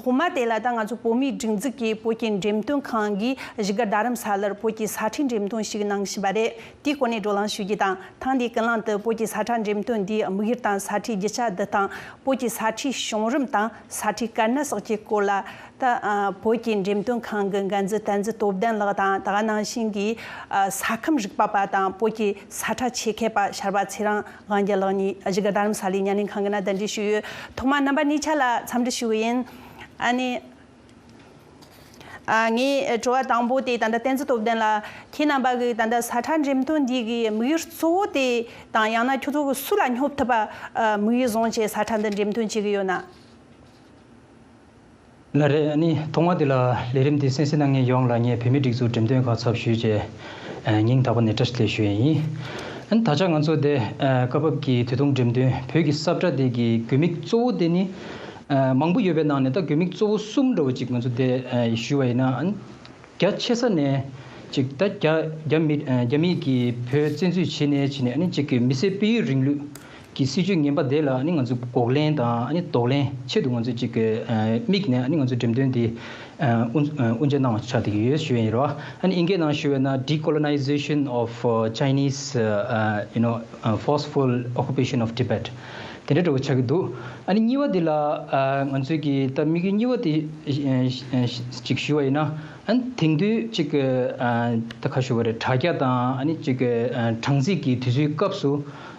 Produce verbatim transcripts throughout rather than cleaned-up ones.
ཐོག་མ་དེ་ལ་ད་ང་ཚོ་བོད་མིའི་སྒྲིག་འཛུགས་ཀྱི་བོད་ཀྱི་འགྲེམས་སྟོན་ཁང་གིས་བཞུགས་སྒར་རྡ་རམ་ས་ལར་བོད་ཀྱི་ས་ཁྲའི་འགྲེམས་སྟོན་ཞིག་གནང་བཞིན་པ་རེད། དེའི་སྐོར་ནས་བགྲོ་གླེང་ཞུ་རྒྱུ་དང་། ཐེངས་འདིའི་ཀུན་གླེང་དུ་བོད་ཀྱི་ས་ཁྲ་འགྲེམས་སྟོན་འདིའི་དམིགས་ཡུལ་དང་ས་ཁྲའི་རྒྱུ་ཆ་འདི་དང་། བོད་ཀྱི་ས་ཁྲའི་བྱུང་རིམ་དང་ས་ཁྲའི་དཀའ་གནད་སོགས་ཀྱི་སྐོར་ལ། ད་ཨ་བོད་ཀྱི་འགྲེམས་སྟོན་ཁང་གི་འགན་འཛིན་བསྟན་འཛིན་སྟོབས་ལྡན་ལགས་དང་། ད་ག་ནང་བཞིན་གྱི་ཨ་ས་ཁམས་རིག་པ་པ་དང་བོད་ཀྱི་ས་ཁྲ་ཆེད་མཁས་པ་ཤར་བ་ཚེ་རིང་དབང་རྒྱལ་ལགས་གཉིས་བཞུགས་སྒར་རྡ་རམ་ས་ལའི་ཉམས་ལེན་ཁང་གི་ནང་གདན་འདྲེན་ཞུས་ཡོད། ཐོག་མར་རྣམ་པ་གཉིས་ཆ་ལ་འཚམས་འདྲི་ཞུ་གི་ཡིན། ཨ་ནི། ཨ་ངའི་དྲི་བ་དང་པོ་དེ་ད་ལྟ་བསྟན་འཛིན་སྟོབས་ལྡན་ལགས། ཁྱེད་རྣམ་པ་གིས་ད་ལྟ་ས་ཁྲ་འགྲེམས་སྟོན་འདི་གི་དམིགས་ཡུལ་གཙོ་བོ་དེ་དང་། ཡང་ན་ཁྱོད་ཚོ་གིས་སུ་ལ་སྙོབ་ཐུབ་པ་ཨ་དམིགས་ཡུལ་བཟུང་བྱས་ས་ཁྲ་འདི་འགྲེམས་སྟོན་བྱེད་ཀྱི་ཡོད་ན། ལགས་རེད། ཨ་ནི་ཐོག་མ་དེ་ལ་ལས་རིམ་འདི་གསན་གཟིགས་གནང་མཁན་ཡོངས་ལ་ངས་བོད་མིའི་སྒྲིག་འཛུགས་འགྲེམས་སྟོན་ཁང་ཚབ་ཞུས་བྱས་ཨ་སྙིང་ཐག་པ་ནས་བཀྲ་ཤིས་བདེ་ལེགས་ཞུ་ཡས་ཡིན། ཨ་ནི་ད་ཆ་ང་ཚོ་དེ་ཨ་སྐབས་བབ་ཀྱི་དུས་ཐུང་འགྲེམས་སྟོན་བོད་ཀྱི་ས་ཁྲ་དེ་གི་དགོས་དམིགས་གཙོ་བོ་དེ་ནི། ཨ་མང་པོ་ཡོད་པའི་ནང་ནས་ད་དགོས་དམིགས་གཙོ་བོ་གསུམ་འདྲ་བོ་ཅིག་ང་ཚོ་དེ་ཨ་ཞུས་པ་ཡིན་ན། ཨ་ནི་རྒྱ་ཆེ་ས་ནས་ཅིག་ད་རྒྱ་རྒྱ་མི་ཨ་རྒྱ་མི་གིས་བོད་བཙན་འཛུལ་བྱས་ནས་བྱས་ནས། ཨ་ནི་ཅིག་གི་མི་སེར་སྤེལ་ཡུལ་རིང་ལུགས་ཀྱི་སྲིད་བྱུས་ངན་པ་དེ་ལ་ཨ་ནི་ང་ཚོ་འགོག་ལན་དང་ཨ་ནི་གདོང་ལེན་ཆེད་དུ་ང་ཚོ་ཅིག་གི་ཨ་དམིགས་ནས་ཨ་ནི་ང་ཚོ་འགྲེམས་སྟོན་འདི་ཨ་དབུ་ཨ་དབུ་འབྱེད་གནང་བ་ཆགས་བསྡད་ཀྱི་ཡོད་ཞུ་ཡ་ཡིན་རེད་བ། ཨ་ནི་ཨིན་སྐད་ནང་ཞུ་བས་ན། Decolonization of uh, Chinese uh, uh, you know uh, forceful occupation of Tibet དེ་འདྲ་འདྲ་བོ་ཆགས་ཀྱི་འདུག་ཨ་ནི་གཉིས་པ་འདི་ལ་ཨ་ང་ཚོས་ཀྱི་ད་དམིགས་ཡུལ་གཉིས་པ་དེ་ཨ་ཨ་ཅིག་ཞུ་བ་ཡིན་ན། ཨ་ནི་དེང་དུས་ཅིག་གི་ཨ་ད་ག་ཞུ་བ་རེད། དྲ་རྒྱ་དང་ཨ་ནི་ཅིག་གི་ཨ་གྲངས་རྩིས་ཀྱི་དུས་ཚོད་སྐབས་སུ།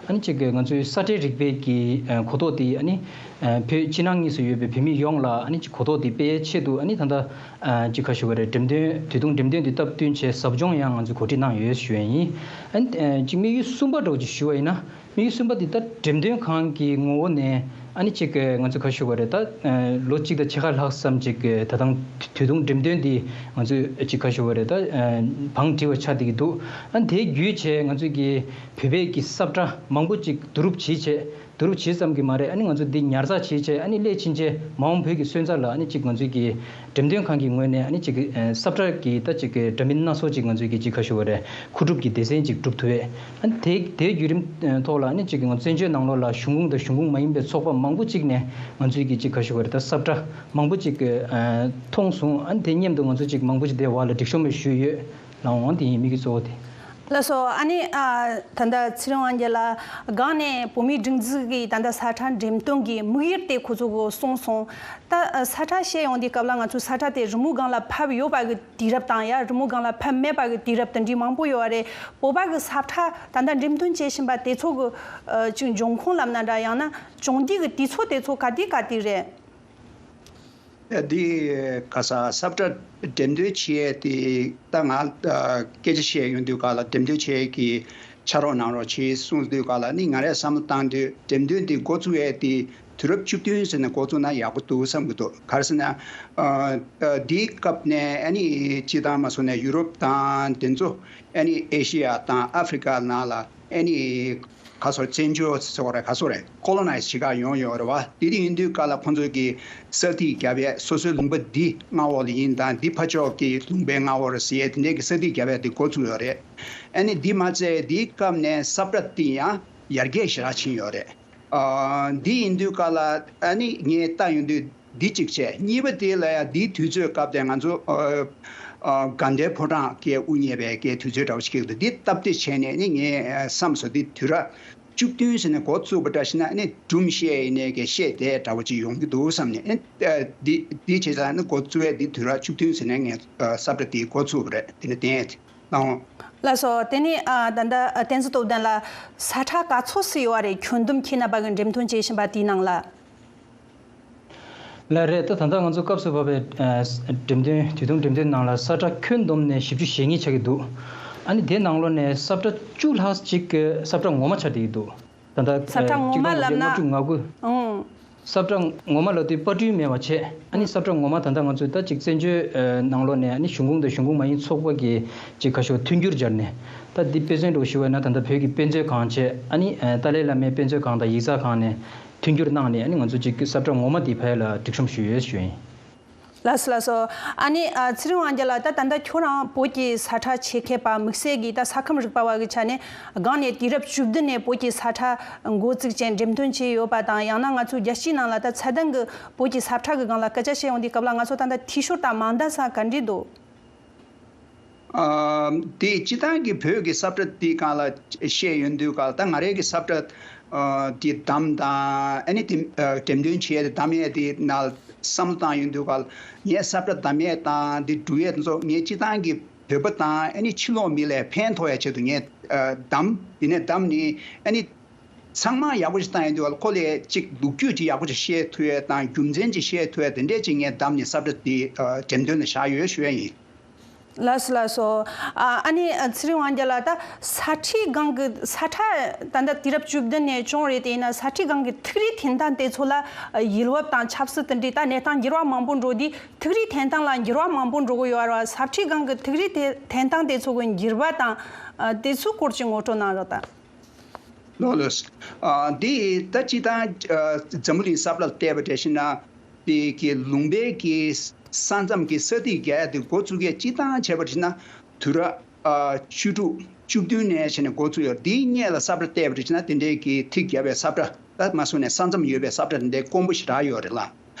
ཨ་ནི་ཅིག་གི་ང་ཚོའི་ས་ཁྲའི་རིག་པའི་གི་ཨ་གོ་རྟོགས་དེ། ཨ་ནི་ཨ་བོད་ཕྱི་ནང་གཉིས་སུ་ཡོད་པའི་བོད་མི་ཡོངས་ལ་ཨ་ནི་ཅིག་གོ་རྟོགས་དེ་སྤེལ་ཆེད་དུ། ཨ་ནི་ད་ལྟ་ཨ་ཅིག་ག་ཞུ་བ་རེད། འགྲེམས་སྟོན་དུས་ཐུང་འགྲེམས་སྟོན་དེ་སྟབས་བསྟུན་བྱས་ཟབ་སྦྱོང་ཡང་ང་ཚོས་གོ་སྒྲིག་གནང་ཡོད་ཞུ་ཡ་ཡིན། ཨ་ནི་ཨ་ཅིག་དམིགས་ཡུལ་གསུམ་པ་འདྲ་བོ་ཅིག་ཞུ་བ་ཡིན་ན། དམིགས་ཡུལ་གསུམ་པ་འདི་ད་འགྲེམས་སྟོན་ཁང་གི་ངོ་བོ་ནས། ཨ་ནི་ཅིག་གི་ང་ཚོ་ག་ཞུ་བ་རེད། ད་ཨ་ལོ་གཅིག་དང་ཕྱེད་ཀ་ལྷག་ཙམ་ཅིག་གི་ད་ཐེངས་དུས་ཐུང་འགྲེམས་སྟོན་འདི་ང་ཚོས་ཅིག་ག་ཞུ་བ་རེད། ད་ཨ་བང་བསྒྲིགས་པ་ཆགས་བསྡད་ཀྱི་འདུག་ཨ་ནི་དེ་བརྒྱུད་བྱས་ང་ཚོས་ཀྱི་བོད་པའི་གི་ས་ཁྲ་མང་པོ་ཅིག་བསྡུ་རུབ་བྱས་བྱས། བསྡུ་རུབ་བྱས་ཙམ་གྱིས་མ་རེད། ཨ་ནི་ང་ཚོ་འདི་ཉར་ཚགས་བྱས་བྱས། ཨ་ནི་སླད་ཕྱིན་ཆད་མ་འོངས་བོད་ཀྱི་སོན་རྩ་ལ་ཨ་ནི་ཅིག་ང་ཚོའི་གི་འགྲེམས་སྟོན་ཁང་གི་ངོས་ནས་ཨ་ནི་ཅིག་ཨ་ས་ཁྲ་གི་ད་ཅིག་གི་འདྲ་མིན་སྣ་ཚོགས་ཅིག་ང་ཚོའི་གི་ཅིག་ག་ཞུ་བ་རེད། མཁོ་སྒྲུབ་ཀྱི་སྡེ་ཚན་ཅིག་གྲུབ་ཐུབ་པས། ཨ་ནི་དེ་དེའི་བརྒྱུད་རིམ་ཐོག་ལ་ཨ་ནི་ཅིག་གི་ང་ཚོ་བཙན་བྱོལ་ནང་ལོགས་ལ་གཞུང་ཁོངས་དང་གཞུང་ཁོངས་མ་ཡིན་པའི་ཚོགས་པ་མང་པོ་ཅིག་ནས་ང་ཚོའི་གི་ཅིག་ག་ཞུ་བ་རེད། ད་ས་ཁྲ་མང་པོ་ཅིག་གི་ཨ་མཐོང་སོང་། ཨ་ནི་དེ་མཉམ་དུ་ང་ཚོ་ཅིག་མང་པོ་ཅིག་དེ་བར་ལ་སྒྲིག་ཤོག་མེད་ཞུས་ཡོད། ལགས་འོང་། དེ་ཡིན་དམིགས་ཡུལ་གཙོ་བོ་དེ། ལགས་སོ། ཨ་ནི་ཨ་ད་ལྟ་ཚེ་རིང་དབང་རྒྱལ་ལགས་སྒང་ནས་བོད་མིའི་སྒྲིག་འཛུགས་ཀྱི་ད་ལྟ་ས་ཁྲ་འགྲེམས་སྟོན་གྱི་དམིགས་ཡུལ་དེ་ཁོ་ཚོ་གིས་གསུངས་སོང་། ད་ཨ་ས་ཁྲ་བཤད་ཡོང་དུས་སྐབས་ལ་ང་ཚོས་ས་ཁྲ་དེ་རི་མོའི་སྒང་ལ་ཕབ་ཡོད་པ་གི་དུས་རབས་དང་། ཡང་རི་མོའི་སྒང་ལ་ཕབ་མེད་པ་གི་དུས་རབས་དེ་འདྲའི་མང་པོ་ཡོད་པ་རེད། བོད་པ་གི་ས་ཁྲ་ད་ལྟ་འགྲེམས་སྟོན་བྱེད་བཞིན་པ་དེ་ཚོ་གི་ཨ་ཅིག་འབྱུང་ཁུངས་ལབ་ན་འདྲ། ཡང་ན་བྱུང་དུས་ཀྱི་དུས་ཚོད་དེ་ཚོ་ག་དུས་ག་དུས་རེད། འདི་ག་ས་ས་ཁྲ་འགྲེམས་སྟོན་བྱེད་ཡས་དེ། ད་ང་ཨ་སྐད་ཆ་བཤད་ཡོང་དུས་སྐབས་ལ་འགྲེམས་སྟོན་བྱེད་ཡས་ཀྱི་ཕྱག་རོགས་གནང་རོགས་བྱེད་གསུངས་དུས་སྐབས་ལ་ནི། ང་རས་བསམ་བློ་བཏང་དུས་འགྲེམས་སྟོན་འདི་འགོ་བཙུགས་ཡས་དེ་དུས་རབས་བཅུ་བདུན་ཟེར་ནས་འགོ་བཙུགས་ན་ཡག་པོ་འདུག་བསམ་གྱི་འདུག་ག་རེ་ཟེར་ན། ཨ་ཨ་འདིའི་སྐབས་ནས་ཨ་ནི་སྤྱིར་བཏང་མ་སོང་ནས་ཡུ་རོབ་དང་དེ་ཚོ་ཨ་ནི་ཨེ་ཤི་ཡ་དང་ཨ་ཧྥི་རི་ཀ་ནང་ལ་ཨ་ནི་ག་སོ་བཙན་བྱོལ་ཟེར་བ་རེད། ག་སོ་རེད། ཀོ་ལོ་ནའི་ཛི་བྱེད་ག་ཡོང་ཡོད་རེད་བ། དེ་དེ་ཡིན་དུས་སྐབས་ལ་ཁོང་ཚོས་ཀྱི་ས་ཐིག་བརྒྱབ་ཡས། སོ་སོའི་ལུང་པ་འདི་མངའ་འོག་ལ་ཡིན་དང་། འདི་ཕར་ཕྱོགས་ཀྱི་ལུང་པའི་མངའ་འོག་རེད་ཟེར་ཡས་དེ་འདྲའི་གི་ས་ཐིག་བརྒྱབ་ཡས་དེ་འགོ་བཙུགས་ཡོད་རེད། ཨ་ནི་འདི་མ་ཚད་འདིའི་སྐབས་ནས་ས་ཁྲ་འདི་ཡང་ཡར་རྒྱས་ཞེ་དྲག་ཕྱིན་ཡོད་རེད། ཨ་འདི་ཡིན་དུས་སྐབས་ལ་ཨ་ནི་ངས་ལྟ་ཡོང་དུས། འདི་གཅིག་བྱས། གཉིས་པ་དེ་ལ་ཡང་འདིའི་དུས་ཚོད་སྐབས་དེ་ང་ཚོ་ཨ་ཨ་དགའ་ལྡན་ཕོ་བྲང་གིས་དབུ་བརྙེས་པའི་གི་དུས་ཚོད་འདྲ་བོ་ཞིག་གི་འདུག་འདི་སྟབས་བདེ་བྱས་ནས་ནི་ངས་བསམ་སོང་། འདི་དུས་རབས་བཅུ་བདུན་ཟེར་ནས་འགོ་བཙུགས་པ་འདྲ་ཞིག་ན་ནི་སྒྲུང་བཤད་ཡིན་ནའི་གི་བཤད་བསྡད་འདྲ་བོ་ཅིག་ཡོང་གི་འདུག་བསམ་ནས། ཨ་འདི་འདི་བྱས་ཙང་ནི་འགོ་བཙུགས་ཡས་འདི་དུས་རབས་བཅུ་བདུན་ཟེར་ནས་ངས་ཨ་ས་ཁྲ་འདི་འགོ་བཙུགས་པ་རེད། དེ་ནི་བསྟན་ཡས་དེ་གནང་། ལགས་སོ། དེ་ནས་ཨ་ད་ལྟ་ཨ་བསྟན་འཛིན་སྟོབས་ལྡན་ལགས། ས་ཁྲ་ག་ཚོད་ཙམ་ཡོད་རེད། ཁྱོན་བསྡོམས་ཁྱེད་རྣམ་པ་གིས་འགྲེམས་སྟོན་བྱེད་བཞིན་པ་དེའི་ནང་ལ། ལགས་རེད། ད་ད་ལྟ་ང་ཚོ་སྐབས་སུ་བབས་པའི་ཨ་འགྲེམས་སྟོན། དུས་ཐུང་འགྲེམས་སྟོན་ནང་ལ་ས་ཁྲ་ཁྱོན་བསྡོམས་ནས་བཞི་བཅུ་ཞེ་གཉིས་ཆགས་ཀྱི་འདུག་ཨ་ནི་དེ་ནང་ལོགས་ནས་ས་ཁྲ་བཅུ་ལྷག་ཅིག་གི་ས་ཁྲ་ངོ་མ་ཆགས་བསྡད་ཀྱི་འདུག་ད་ལྟ་ས་ཁྲ་ངོ་མ་ལབ་ན། ལྔ་བཅུ་ང་དགུ། ཨང་། ས་ཁྲ་ངོ་མ་ལབ་དུས་པར་སྐྲུན་མེད་པ་བྱས། ཨ་ནི་ས་ཁྲ་ངོ་མ་ད་ལྟ་ང་ཚོས་ད་ཅིག་བཙན་བྱོལ་ནང་ལོགས་ནས། ཨ་ནི་གཞུང་ཁོངས་དང་གཞུང་ཁོངས་མ་ཡིན་ཚོགས་པ་གིས་ཅིག་ཁ་ཤོར་མཐུན་འགྱུར་སྦྱར་ནས། ད་འདི་དཔེ་མཚོན་འདྲ་བོ་ཞུ་བ་ཡིན་ན། ད་ལྟ་བོད་ཀྱི་དཔེ་མཛོད་ཁང་བྱས། ཨ་ནི་ཏཱ་ལའི་བླ་མའི་དཔེ་མཛོད་ཁང་དང་ཡིག་ཚགས་ཁང་ནས་མཐུན་འགྱུར་གནང་ནས། ཨ་ནི་ང་ཚོ་ཅིག་ས་ཁྲ་ངོ་མ་འདི་ཕ་ཡུལ་ལ་སྒྲིག་གཤོམ་ཞུས་ཡོད་ཞུ་ཡིན། ལགས་སོ་ལགས་སོ། ཨ་ནི་ཨ་ཚེ་རིང་དབང་རྒྱལ་ལགས། ད་ད་ལྟ་ཁྱོད་རང་བོད་ཀྱི་ས་ཁྲ་ཆེད་མཁས་པ་དམིགས་བསལ་གྱིས་ད་ས་ཁམས་རིག་པ་བ་གི་ཆ་ནས་སྒང་ནས་དུས་རབས་བཅུ་བདུན་ནས་བོད་ཀྱི་ས་ཁྲ་འགོ་བཙུགས་བྱས་འགྲེམས་སྟོན་བྱས་ཡོད་པ་དང་། ཡང་ན་ང་ཚོའི་རྒྱལ་སྤྱིའི་ནང་ལ་ད་ཚད་ལྡན་གྱི་བོད་ཀྱི་ས་ཁྲ་གི་སྒང་ལ་སྐད་ཆ་བཤད་ཡོང་དུས་སྐབས་ལ་ང་ཚོ་ད་ལྟ་འཐུས་ཤོར་དང་མ་འདང་ས་ག་འདྲས་འདུག་ཨ། དེ་སྤྱི་བཏང་གི་བོད་ཀྱི་ས་ཁྲ་དེ་སྒང་ལ་བཤད་ཡོང་དུས་སྐབས་ལ། ད་ང་རའི་གི་ས་ཁྲ་ཨ་དེ་བདམས་དང་། ཨ་ནི་དེ་ཨ་འགྲེམས་སྟོན་བྱས་ཏེ་བདམས་ཡས་དེ་ནང་བསམ་བློ་བཏང་ཡོང་དུས་སྐབས་ལ། ངས་ས་ཁྲ་བདམས་ཡས་དང་དེ་འབྲི་ཡས་དེ་ཚོ་ངས་སྤྱི་བཏང་གི་བོད་པ་དང་། ཨ་ནི་ཕྱི་ལོགས་མི་ལ་ཕན་ཐོགས་ཡས་ཆེད་དུ་ངས་ཨ་བདམས། དེ་ནས་བདམས་ནས་ཨ་ནི་ཚང་མ་ཡག་པོ་ཞིག་བཏང་ཡོང་དུས་སྐབས་ལ། ཁོ་ལས་ཅིག་ལོ་རྒྱུས་ཅིག་ཡག་པོ་ཞིག་བཤད་ཐུབ་ཡས་དང་རྒྱུ་མཚན་ཅིག་བཤད་ཐུབ་ཡས་དེ་འདྲས་ཅིག་ངས་བདམས་ནས་ས་ཁྲ་དེ་ཨ་འགྲེམས་སྟོན་ལ་བཞག་ཡོད་ཞུ་ཡས་ཡིན། ལགས་སོ་ལགས་སོ། ཨ་ཨ་ནི་ཨ་ཚེ་རིང་དབང་རྒྱལ་ལགས། ད་ས་ཁྲའི་སྒང་གི་ས་ཁྲ་ད་ལྟ་དུས་རབས་བཅུ་བདུན་ནས་བྱུང་རེད། དེ་ཡིན་ན་ས་ཁྲའི་སྒང་གི་ཐིག་རིས་འཐེན་སྟངས་དེ་ཚོ་ལ་ཡུལ་བབ་དང་ཆབ་སྲིད་དེ་འདྲའི་ད་གནས་སྟངས་འགྱུར་བ་མང་པོ་འགྲོ་དུས། ཐིག་རིས་འཐེན་སྟངས་ལ་འགྱུར་བ་མང་པོ་འགྲོ་གི་ཡོད་རེད་བ། ས་ཁྲའི་སྒང་གི་ཐིག་རིས་དེ་འཐེན་སྟངས་དེ་ཚོ་གི་འགྱུར་བ་དང་ཨ་དེ་ཚོའི་སྐོར་གྱི་ངོ་སྤྲོད་གནང་རོགས་དང་། ལགས་ལགས། ཨ་འདི་ད་སྤྱི་བཏང་ཨ་འཛམ་བུ་གླིང་ས་ཕྱོགས་ལ་བལྟས་པ་འདྲ་ཞིག་ན། དེ་གི་ལུང་པའི་གི་ས་མཚམས་ཀྱི་ས་ཐིག་རྒྱག་ཡ་དེ་འགོ་བཙུགས་ཡས་སྤྱི་བཏང་བྱས་པ་འདྲ་ཞིག་ན། དུས་རབས་ཨ་བཅུ་དྲུག་བཅུ་བདུན་ནས་བྱས་ནས་འགོ་བཙུགས་ཡོད། དེའི་སྔོན་ལ་ས་ཁྲ་བལྟས་པ་འདྲ་ཞིག་ན། དེ་འདྲའི་གི་ཐིག་བརྒྱབ་པའི་ས་ཁྲ། ད་མ་སོང་ནས་ས་མཚམས་ཡོད་པའི་ས་ཁྲ་དེ་འདྲའི་དཀོན་པོ་ཞེ་དྲག་ཡོད་རེད་ལ།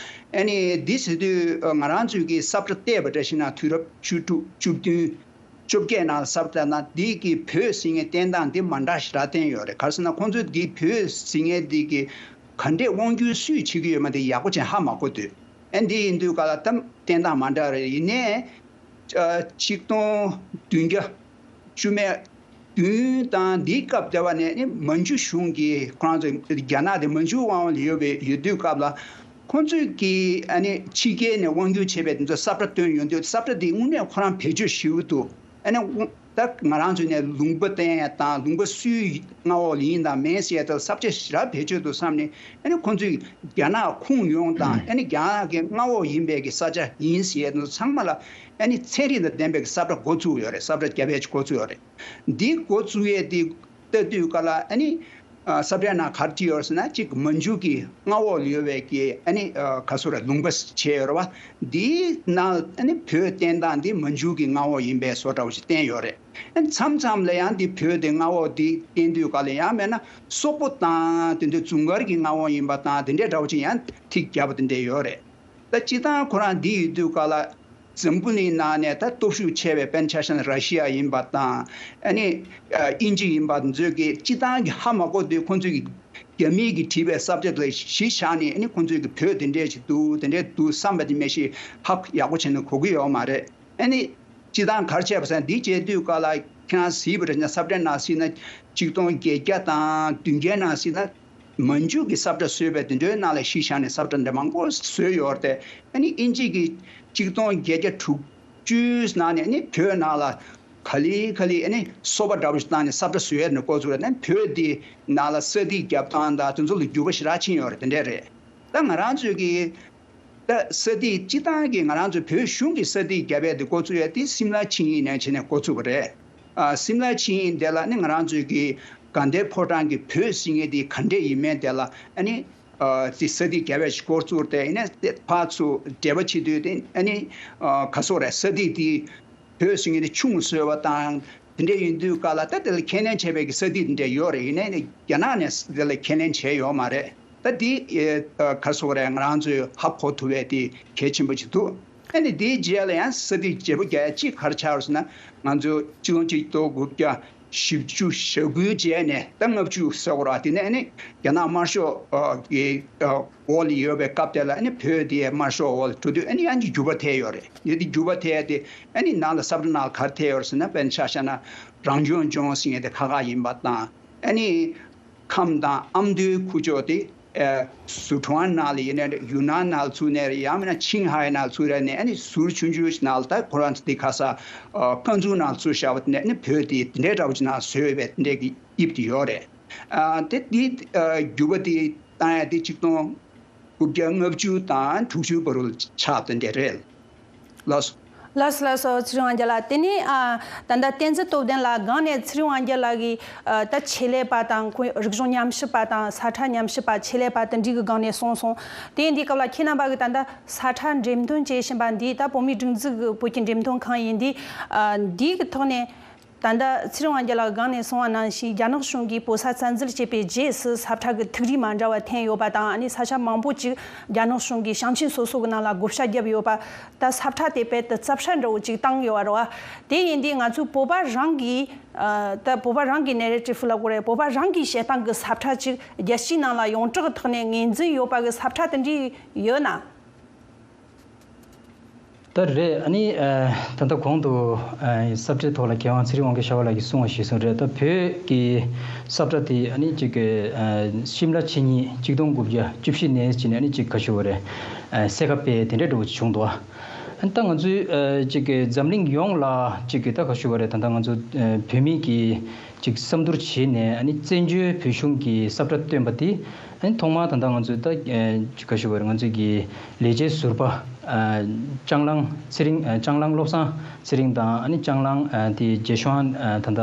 ཨ་ནི་འདི་ཟེར་དུས་ང་རང་ཚོའི་གི་ས་ཁྲ་བལྟས་པ་འདྲ་ཞིག་ན། དུས་རབས་བཅུ་དྲུག་བཅུ་བདུན་བཅོ་བརྒྱད་ནང་ས་ཁྲ་ན་འདི་གི་བོད་ཟེར་མཁན་བསྟན་སྟངས་འདི་མ་འདྲ་ཞེ་དྲག་བསྟན་ཡོད་རེད། ག་རེ་ཟེར་ན། ཁོང་ཚོས་འདི་བོད་ཟེར་མཁན་འདི་གི་ག་འདྲས་དབང་སྒྱུར་སུས་བྱེད་ཀྱི་ཡོད་མེད་དེ་ཡག་པོ་བྱས་ཧ་མ་གོ་དུས། ཨ་འདི་ཡིན་དུས་སྐབས་ལ་ད་བསྟན་སྟངས་མ་འདྲ་རེད། ཡིན་ནའི་ཨ་ཆིག་སྟོང་བདུན་བརྒྱ་བཅུ་མེད་བདུན་དང་འདིའི་སྐབས་དེ་བ་ནས་ནི་མན་ཇུ་གཞུང་གིས། ཁོ་རང་ཚོ་རྒྱ་ནག་དེ་མན་ཇུ་དབང་ལ་ཡོད་པའི་ཡོད་དུས་སྐབས་ལ། ཁོང་ཚོས་ཀྱིས་ཨ་ནི་ཕྱི་རྒྱལ་ནས་དབང་སྒྱུར་བྱས་པའི་དེ་ཚོ་ས་ཁྲ་བཏོན་ཡོང་དུས། ས་ཁྲ་དེ་དངོས་གནས་ཁོ་རང་བེད་སྤྱོད་ཞེ་པོ་འདུག་ཨ་ནི་ད་ང་རང་ཚོ་ནས་ལུང་པ་བསྟན་ཡ་དང་། ལུང་པ་སུའི་མངའ་འོག་ལ་ཡིན་དང་མིན་ཟེར་ཡ་དེ་ས་ཁྲ་ཞེ་དྲག་བེད་སྤྱོད་འདུག་བསམ་ནས། ཨ་ནི་ཁོང་ཚོས་རྒྱ་ནག་ཁུངས་ཡོང་དང་། ཨ་ནི་རྒྱ་ནག་གི་མངའ་འོག་ཡིན་པའི་གི་ས་ཆ་ཡིན་ཟེར་ཡ་དེ་ཚོ་ཚང་མ་ལ་ཨ་ནི་ཚན་རིག་དང་ལྡན་པའི་གི་ས་ཁྲ་འགོ་བཙུགས་ཡོད་རེད། ས་ཁྲ་རྒྱ་བལ་གྱི་འགོ་བཙུགས་ཡོད་རེད། འདི་འགོ་བཙུགས་ཡས་དེ་ལྟ་དུས་སྐབས་ལ། ཨ་ནི་ཨ་ས་ཁྲའི་ནང་ག་རེ་བྲིས་ཡོད་ཟེར་ན། གཅིག་མན་ཇུ་གི་མངའ་འོག་ལ་ཡོད་པའི་གི་ཨ་ནི་ཨ་ག་ཟེར་རེད། ལུང་པ་བྱས་ཡོད་རེད་བ། འདིའི་ནང་ཨ་ནི་བོད་བསྟན་སྟངས་འདི་མན་ཇུ་གི་མངའ་འོག་ཡིན་པའི་བཟོ་འདྲ་བོ་ཞིག་བསྟན་ཡོད་རེད། ཨ་ནི་མཚམས་མཚམས་ལ་ཡང་འདི་བོད་དེ་མངའ་འོག་འདི་བསྟན་དུས་སྐབས་ལ། ཡང་མིན་ན་སོག་པོ་དང་དེ་འདྲའི་ཛུང་གར་གྱི་མངའ་འོག་ཡིན་པ་དང་། དེ་འདྲའི་འདྲ་བོ་ཅིག་ཡང་ཐིག་བརྒྱབ་པ་དེ་འདྲ་ཡོད་རེད། ད་སྤྱིར་བཏང་ཁོ་རང་འདི་ཡོད་དུས་སྐབས་ལ། འཛམ་བུ་གླིང་ནང་ནས་ད་སྟོབས་ཤུགས་ཆེ་བའི། དཔེར་ན་ཆ་བཞག་ན་ར་ཤི་ཡ་ཡིན་པ་དང་། ཨ་ནི་ཨ་དབྱིན་ཇི་ཡིན་པ་ཚོས་ཀྱིས་སྤྱིར་བཏང་གི་ཧ་མ་གོ་དུས། ཁོང་ཚོས་ཀྱིས་རྒྱ་མིས་ཀྱིས་བྲིས་པའི་ས་བཅད་ལ་གཞི་བཞག་ནས། ཨ་ནི་ཁོང་ཚོས་ཀྱིས་བོད་དེ་འདྲས་ཞིག་འདུག་དེ་འདྲས་འདུག་བསམ་པ་དེ་མ་གཞི་ཧ་ཡག་པོ་བྱས་ནས་གོ་གི་ཡོད་མ་རེད། ཨ་ནི་སྤྱིར་བཏང་ག་རེ་བྱས་པ་ཟེར་ན། འདི་བྱས་དུས་སྐབས་ལ་ཁྱེད་རང་གཟིགས་པ་རེད་ན། ས་བཅད་ནང་གཟིགས་ན། ཆིག་སྟོང་བརྒྱད་བརྒྱ་དང་བདུན་བརྒྱ་ནང་གཟིགས་ན། མན་ཇུ་གི་ས་བཅད་བཟོས་པའི་དེ་འདྲའི་ནང་ལ་གཞི་བཞག་ནས་ས་བཅད་འདྲ་མང་པོ་བཟོས་ཡོད་རེད་དེ། ཨ་ནི་དབྱིན་ཇི་གི་ཆིག་སྟོང་བརྒྱད་བརྒྱ་དྲུག་ཅུའི་ནང་ནས་ནི་བོད་ནང་ལ་ག་ལེ་ག་ལེ་ཨ་ནི་སོ་པ་འདྲ་པོ་ཞིག་བཏང་ནས་ས་བཅད་བཟོས་ཡོད་ནས་འགོ་བཙུགས་རེད། ཨ་ནི་བོད་འདི་ནང་ལ་ས་ཐིག་རྒྱབ་སྟངས་དང་དེ་ཚོ་ལ་འགྱུར་བ་ཞེ་དྲག་ཕྱིན་ཡོད་རེད། དེ་འདྲ་རེད། ད་ང་རང་ཚོའི་གི་ད་ས་ཐིག་སྤྱིར་བཏང་གི་ང་རང་ཚོ་བོད་གཞུང་གི་ས་ཐིག་རྒྱབ་ཡས་དེ་འགོ་བཙུགས་ཡས་དེ་སིམ་ལ་ཆིངས་ཡིག་ནས་བྱས་ནས་འགོ་བཙུགས་པ་རེད། ཨ་སིམ་ལ་ཆིངས་ཡིག་དེ་ལ་ནི་ང་རང་ཚོའི་གི་དགའ་ལྡན་ཕོ་བྲང་གི་བོད་ཟེར་མཁན་དེ་ག་འདྲས་ཡིན་མིན་དེ་ལ། ཨ་ནི་ཨ་དེ་ས་ཐིག་རྒྱབ་ཡས་ཤིག་འགོ་བཙུགས་ཏེ། ཨ་ནི་དེ་ཕར་ཚུར་འབྲེལ་བ་བྱེད་དུས་དེ། ཨ་ནི་ཨ་ག་ཟེར་རེད། ས་ཐིག་དེ་བོད་ཟེར་མཁན་དེ་ཆུང་བཟོས་པ་དང་། དེ་འདྲས་ཡིན་དུས་སྐབས་ལ་ད་དེ་ལ་ཁས་ལེན་བྱས་པའི་གི་ས་ཐིག་དེ་འདྲས་ཡོད་རེད། ཡིན་ནའི་རྒྱ་ནག་ནས་དེ་ལ་ཁས་ལེན་བྱས་ཡོད་མ་རེད། ད་དེ་ཨ་ག་ཟེར་རེད། ང་རང་ཚོས་ཧ་གོ་ཐུབ་པའི་དེ་གལ་ཆེན་པོ་ཅིག་འདུག་ཨ་ནི་དེའི་རྗེས་ལ་ཡང་ས་ཐིག་བརྗེ་པོ་རྒྱག་ཡ་གཅིག་ག་རེ་ཆགས་རེད་ཟེར་ན། ང་ཚོ་ཆིག་སྟོང་ཆིག་སྟོང་དགུ་བརྒྱ་བཞི་བཅུ་ཞེ་དགུའི་རྗེས་ནས། ད་ལྔ་བཅུ་ཟེར་དགོས་རེད་བ། དེ་ནས་ཨ་ནི་རྒྱ་ནག་དམར་ཤོག་ཨ་གི་ཨ་འོག་ལ་ཡོད་པའི་སྐབས་དེ་ལ། ཨ་ནི་བོད་དེ་དམར་ཤོག་འོག་ལ་འགྲོ་དུས། ཨ་ནི་ཡང་འགྱུར་བ་ཐེབས་ཡོད་རེད། དེ་དེ་འགྱུར་བ་ཐེབས་དེ། ཨ་ནི་ནང་ལ་ས་བཅད་ནང་ལ་ག་རེ་ཐེབས་ཡོད་རེད་ཟེར་ན། དཔེར་ན་ཆ་བཞག་ན་རང་སྐྱོང་ལྗོངས་ཟེར་མཁན་དེ་ཁ་ཁ་ཡིན་པ་དང་། ཨ་ནི་ཁམས་དང་ཨ་མདོའི་ཁུག་ཀྱོག་དེ་ཨ་སི་ཁྲོན་ནང་ལ་ཡིན་ནའི་རེད། ཡུན་ནན་ནང་ལ་ཚུད་ནའི་རེད། ཡང་མིན་ན་ཆིང་ཧའེ་ནང་ལ་ཚུད་རེད་ནས། ཨ་ནི་ཟུར་ཆུང་ཆུང་ཞིག་ནང་ལ། ད་ཁོ་རང་ཚོ་དེ་ཁ་ས་ཨ་ཀན་སུའུ་ནང་ལ་ཚུད་བཞག་པ་དེ་ནས། ཨ་ནི་བོད་དེ་དེ་འདྲའི་འདྲ་བོ་ཅིག་ནང་བཟོས་པའི་དེ་འདྲའི་གི་དབྱིབས་དེ་ཡོད་རེད། ཨ་དེ་དེ་ཨ་འགྱུར་བ་དེ་བཏང་ཡ་དེ་ཆིག་སྟོང་དགུ་བརྒྱ་ལྔ་བཅུ་དང་དྲུག་ཅུའི་བར་དུ་ཆགས་དེ་འདྲ་རེད། ལགས་སོ། ལགས་སོ་ལགས་སོ། ཚེ་རིང་དབང་རྒྱལ་ལགས། དེ་ནས་ཨ་ད་ལྟ་བསྟན་འཛིན་སྟོབས་ལྡན་ལགས་སྒང་ནས་ཚེ་རིང་དབང་རྒྱལ་ལགས་ཀྱི་ཨ་ད་ཆེད་ལས་པ་དང་ཁོའི་རིག་གཞུང་ཉམས་ཞིབ་པ་དང་ས་ཁྲ་ཉམས་ཞིབ་པ་ཆེད་ལས་པ་དེ་འདྲའི་གི་སྒང་ནས་གསུངས་སོང་། དེ་ཡིན་དུས་སྐབས་ལ་ཁྱེད་རྣམ་པ་གི་ད་ལྟ་ས་ཁྲ་འགྲེམས་སྟོན་བྱེད་བཞིན་པ་འདི་ད་བོད་མིའི་སྒྲིག་འཛུགས་ཀྱི་བོད་ཀྱི་འགྲེམས་སྟོན་ཁང་ཡིན་དུས་ཨ་འདི་གི་ཐོག་ནས། ད་ལྟ་ཚེ་རིང་དབང་རྒྱལ་ལགས་སྒང་ནས་གསུངས་པ་ནང་བཞིན་རྒྱ་ནག་གཞུང་གིས་བོད་ས་བཙན་འཛུལ་བྱས་པའི་རྗེས་སུ་ས་ཁྲ་གི་ཐིག་རིས་མ་འདྲ་བ་འཐེན་ཡོད་པ་དང་ཨ་ནི་ས་ཆ་མང་པོ་ཅིག་རྒྱ་ནག་གཞུང་གིས་ཞིང་ཆེན་སོ་སོ་གི་ནང་ལ་བགོ་བཤའ་བརྒྱབ་ཡོད་པ། ད་ས་ཁྲ་དེ་དཔེ་དུ་རྩབ་ཧྲལ་འདྲ་བོ་ཅིག་བཏང་ཡོད་པ་རེད་བ། དེ་ཡིན་དུས་ང་ཚོའི་བོད་པ་རང་གིས་ཨ་ད་བོད་པ་རང་གི་ནེ་རེ་ཊིབ་ལབ་དགོས་རེད། བོད་པ་རང་གི་བཤད་སྟངས་ཀྱི་ས་ཁྲ་ཅིག་རྒྱལ་སྤྱིའི་ནང་ལ་ཡོངས་གྲགས་ཐོག་ནས་ངོས་འཛིན་ཡོད་པ་གི་ས་ཁྲ་དེ་འདྲ་ཡོད་ན། ད་རེད། ཨ་ནི་ཨ་ད་ལྟ་གོང་དུ་ཨ་ས་ཁྲའི་ཐོག་ལ་མཁས་དབང་ཚེ་རིང་དབང་རྒྱལ་ཤར་བ་ལགས་ཀྱིས་གསུངས་པ་གཞིར་བཟུང་རེད། ད་བོད་ཀྱི་ས་ཁྲ་དེ་ཨ་ནི་ཅིག་གི་ཨ་ཤིམ་ལ་ཆེན་ཉིད་གཅིག་སྟོང་དགུ་བརྒྱ་བཅུ་བཞི་ནས་བྱས་ནས་ཨ་ནི་ཅིག་ག་ཞུ་བ་རེད། ཨ་གསལ་ཁ་སྤེལ་དེ་འདྲའི་འགྲོ་བ་ཅིག་བྱུང་འདུག་ཨ་ནི་ད་ང་ཚོའི་ཨ་ཅིག་གི་འཛམ་གླིང་ཡོངས་ལ་ཅིག་གི་ད་ག་ཞུ་བ་རེད། ད་ལྟ་ང་ཚོ་ཨ་བོད་མི་གི་ཅིག་བསམ་བསྡུར་བྱས་ནས་ཨ་ནི་བཙན་བྱོལ་བོད་གཞུང་གི་ས་ཁྲ་བཏོན་པ་དེ། ཨ་ནི་ཐོག་མར་ད་ལྟ་ང་ཚོས་ད་ཨ་ག་ཞུ་བ་རེད། ང་ཚོས་ཀྱི་ལས་བྱེད་ཟུར་པ་ཨ་ལྕང་གླང་ཚེ་རིང་ཨ་ལྕང་གླང་བློ་བཟང་ཚེ་རིང་དང་ཨ་ནི་ལྕང་གླང་ཨ་དེ་རྗེ་ཤོང་ཨ་ད་ལྟ་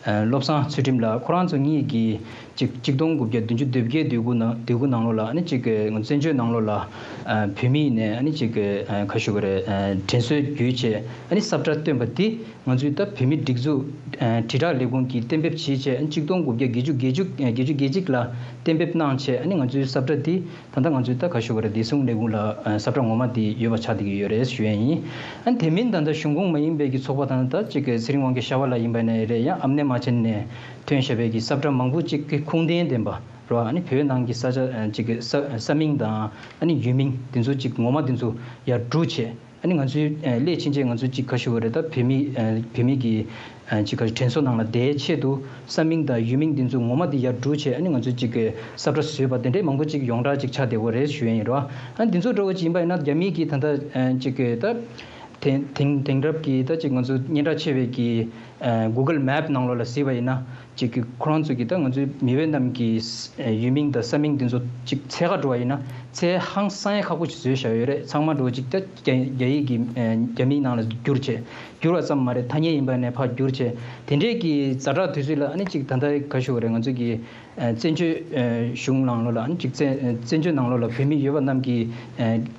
ཨ་བློ་བཟང་ཚུལ་ཁྲིམས་ལགས་ཁོ་རང་ཚོ་གཉིས་ཀྱིས་ཅིག་གཅིག་སྟོང་དགུ་བརྒྱ་བདུན་ཅུ་དོན་བརྒྱད་དུས་དགུ་ནང་དུས་དགུ་ནང་ལོགས་ལ་ཨ་ནི་ཅིག་ང་ཚོ་བཙན་བྱོལ་ནང་ལོགས་ལ་ཨ་བོད་མི་ནས་ཨ་ནི་ཅིག་ཨ་ག་ཞུ་བ་རེད། ཨ་དྲན་གསོ་བརྒྱུད་བྱས་ཨ་ནི་ས་ཁྲ་བཏོན་པ་དེ། ང་ཚོས་ད་བོད་མིའི་སྒྲིག་འཛུགས་ཨ་དྲིལ་བསྒྲགས་ལས་ཁུངས་ཀྱིས་གཏན་འབེབས་བྱས་བྱས་ཨ་ནི་གཅིག་སྟོང་དགུ་བརྒྱ་བརྒྱད་ཅུ་བརྒྱད་ཅུ་ཨ་བརྒྱད་ཅུ་གྱ་གཅིག་ལ་གཏན་འབེབས་གནང་བྱས་ཨ་ནི་ང་ཚོའི་ས་ཁྲ་འདི་ད་ལྟ་ང་ཚོས་ད་ག་ཞུ་བ་རེད། བདེ་སྲུང་ལས་ཁུངས་ལ་ཨ་ས་ཁྲ་ངོ་མ་དེ་ཡོད་པ་ཆགས་བསྡད་ཀྱི་ཡོད་རེད་ཞུ་ཡ་ཡིན། ཨ་ནི་དེ་མིན་ད་ལྟ་གཞུང་ཁོངས་མ་ཡིན་པའི་གི་ཚོགས་པ་དང་ད་ཅིག་གི་ཚེ་རིང་དབང་རྒྱལ་ཤར་བ་ལགས་ཡིན་པ་ནས་རེད། ཡང་ཨམ་ནེ་མ་ཆེན་ནས་ཐོན་བཞག་པའི་གི་ས་ཁྲ་མང་པོ་ཅིག་གི་ཁུངས་ལྡན་ལྡན་པ་རེད་བ། ཨ་ནི་བོད་ནང་གི་ས་ཆ་ཨ་ཅིག་གི་ས་ས་མིང་དང་ཨ་ནི་ཡུལ་མིང་དེ་ཚོ་ཅིག་ངོ་མ་དེ་ཚོ་ཡར་སྒྲུག་བྱས། ཨ་ནི་ང་ཚོའི་ཨ་སླད་ཕྱིན་ཆད་ང་ཚོ་ཅིག་ག་ཞུ་བ་རེད། ད་བོད་མི་ཨ་བོད་མི་གི་ཨ་ཅིག་ག་དྲན་གསོ་ནང་ལ་བསྡད་ཆེད་དུ་ས་མིང་དང་ཡུལ་མིང་འདི་ཚོ་ངོ་མ་འདི་ཡར་སྒྲུག་བྱས་ཨ་ནི་ང་ཚོ་ཅིག་གི་ས་ཁྲ་བཟོས་པ་དེ་འདྲའི་མང་པོ་ཅིག་ཡོངས་གྲགས་ཅིག་ཆགས་བསྡད་ཡོད་རེད་ཞུ་ཡ་ཡིན་རོ། ཨ་ནི་འདི་ཚོ་འདྲ་བོ་ཅིག་ཡིན་པ་ཡིན་ན་རྒྱ་མི་གི་ད་ལྟ་ཨ་ཅིག་གི་ད་དེང་དེང་དེང་རབས་ཀྱི་ད་ཅིག་ང་ཚོ་སྙན་གྲགས་ཆེ་བའི་གི་ཨ་Google Map་ནང་ལོགས་ལ་གཟིགས་པ་ཡིན་ན། ཅིག་གི་ཁོ་རང་ཚོ་གི་ད་ང་ཚོའི་མི་བོད་རྣམས་ཀྱི་ཡུལ་མིང་དང་ས་མིང་དེ་ཚོ་ཅིག་ཚད་ག་འགྲོ་བ་ཡིན་ན་ཚད་ཧང་སང་ཡ་ཁག་པོ་ཅིག་བཟོས་བཞག་ཡོད་རེད། ཚང་མ་འགྲོ་ཅིག་ད་རྒྱ་རྒྱ་ཡིག་གི་རྒྱ་མིང་ནང་ལ་བསྒྱུར་བྱས་བསྒྱུར་བ་ཙམ་མ་རེད། ཐ་སྙད་ཡིན་པ་ནས་ཕར་བསྒྱུར་བྱས་དེ་འདྲས་ཀྱི་ཛ་དྲག་དུས་ཚོད་ལ་ཨ་ནི་ཅིག་ད་ལྟ་ག་ཞུ་བ་རེད། ང་ཚོ་གི་བཙན་བྱོལ་གཞུང་ནང་ལོགས་ལ་ཨ་ནི་ཅིག་བཙན་བཙན་བྱོལ་ནང་ལོགས་ལ་བོད་མི་ཡོད་པ་རྣམས་ཀྱིས་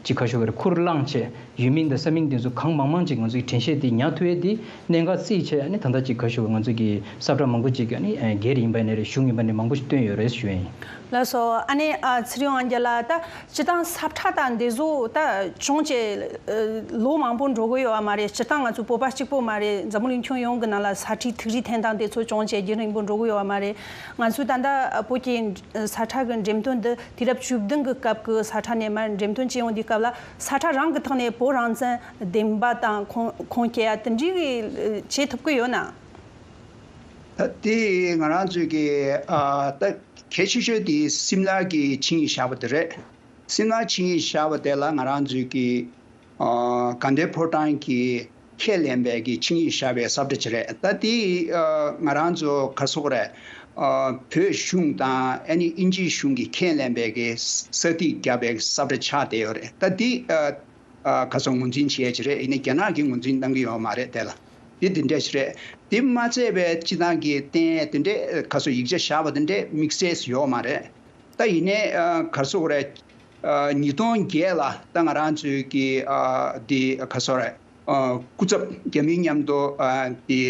ཅིག་ག་ཞུ་བ་རེད། ཁུར་བླངས་བྱས། ཡུལ་མིང་དང་ས་མིང་དེ་ཚོ་གང་མང་མང་ཅིག་ང་ཚོའི་དྲན་ཤེས་དེ་ཉར་ཐུབ་ཡས་དེ་གནད་འགག་རྩིས་བྱས་ཨ་ནི་ད་ལྟ་ཅིག་ག་ཞུ་ང་ཚོ་གི་ས་ཁྲ་མང་པོ་ཅིག་ཨ་ནི་སྒེར་ཡིན་པ་ནས་རེད། གཞུང་ཡིན་པ་ནས་མང་པོ་ཞིག་བཏོན་ཡོད་རེད་ཞུ་ཡ་ཡིན། ལགས་སོ། ཨ་ནི་ཨ་ཚེ་རིང་དབང་རྒྱལ་ལགས། ད་སྤྱི་བཏང་ས་ཁྲ་དང་འདི་ཚོ་ད་བྱུང་བྱས་ལོ་མང་པོ་འགྲོ་གི་ཡོད་པ་མ་རེད། སྤྱི་བཏང་ང་ཚོ་བོད་པ་གཅིག་པོ་མ་རེད། འཛམ་བུ་གླིང་ཁྱོན་ཡོངས་ཀྱི་ནང་ལ་ས་ཁྲའི་ཐིག་རིས་འཐེན་སྟངས་དེ་ཚོ་བྱུང་བྱས་རྒྱུན་རིང་པོ་འགྲོ་གི་ཡོད་པ་མ་རེད། ང་ཚོས་ད་ལྟ་བོད་ཀྱི་ས་ཁྲ་གི་འགྲེམས་སྟོན་འདི་དུས་རབས་བཅུ་བདུན་གྱི་སྐབས་ཀྱི་ས་ཁྲ་ནས་མར་འགྲེམས་སྟོན་བྱེད་ཡོང་དུས་སྐབས་ལ་ས་ཁྲ་རང་གི་ཐོག་ནས་བོད་རང་བཙན་བདེན་པ་དང་ཁུངས་ཁུངས་སྐྱེལ་ཡ་དེ་འདྲའི་གི་བྱེད་ཐུབ་ཀྱི་ཡོད་ན། ད་དེ་ང་རང་ཚོས་ཀྱི་ཨ་ད་གལ་ཆེ་ཤོས་དེ་སིམ་ལ་གི་ཆིངས་ཡིག་བཞག་པ་དེ་རེད། སིམ་ལ་ཆིངས་ཡིག་བཞག་པ་དེ་ལ་ང་རང་ཚོས་ཀྱི་ཨ་དགའ་ལྡན་ཕོ་བྲང་གི་ཁས་ལེན་པའི་གི་ཆིངས་ཡིག་བཞག་པའི་ས་ཁྲ་ཅིག་རེད། ད་དེ་ཨ་ང་རང་ཚོ་ག་རེ་ཟེར་དགོས་རེད། ཨ་བོད་གཞུང་དང་ཨ་ནི་དབྱིན་ཇིའི་གཞུང་གིས་ཁས་ལེན་པའི་གི་ས་ཐིག་བརྒྱབ་པའི་ས་ཁྲ་ཆགས་བསྡད་ཡོད་རེད། ད་དེ་ཨ་ཨ་ག་རེ་ཟེར་ངོས་འཛིན་བྱེད་ཡ་ཅིག་རེད། ཡིན་ནའི་རྒྱ་ནག་གིས་ངོས་འཛིན་གནང་གི་ཡོད་མ་རེད། དེ་ལ་དེ་དེ་འདྲ་ཞིག་རེད། དེ་མ་ཚད་པའི་སྤྱི་བཏང་གི་བསྟན་དེ་འདྲ་ག་རེ་ཟེར་ཡིག་ཆ་བཞག་པ་དེ་འདྲ་དམིགས་བསལ་ཡོད་མ་རེད། ད་ཡིན་ནའི་ཨ་ག་རེ་ཟེར་དགོས་རེད། ཨ་ཉིས་སྟོང་བརྒྱད་ལ་ད་ང་རང་ཚོའི་གི་ཨ་དེ་ག་རེ་ཟེར་དགོས་རེད། ཨ་སྐུ་ཚབ་རྒྱ་མིའི་མཉམ་དུ་ཨ་དེ་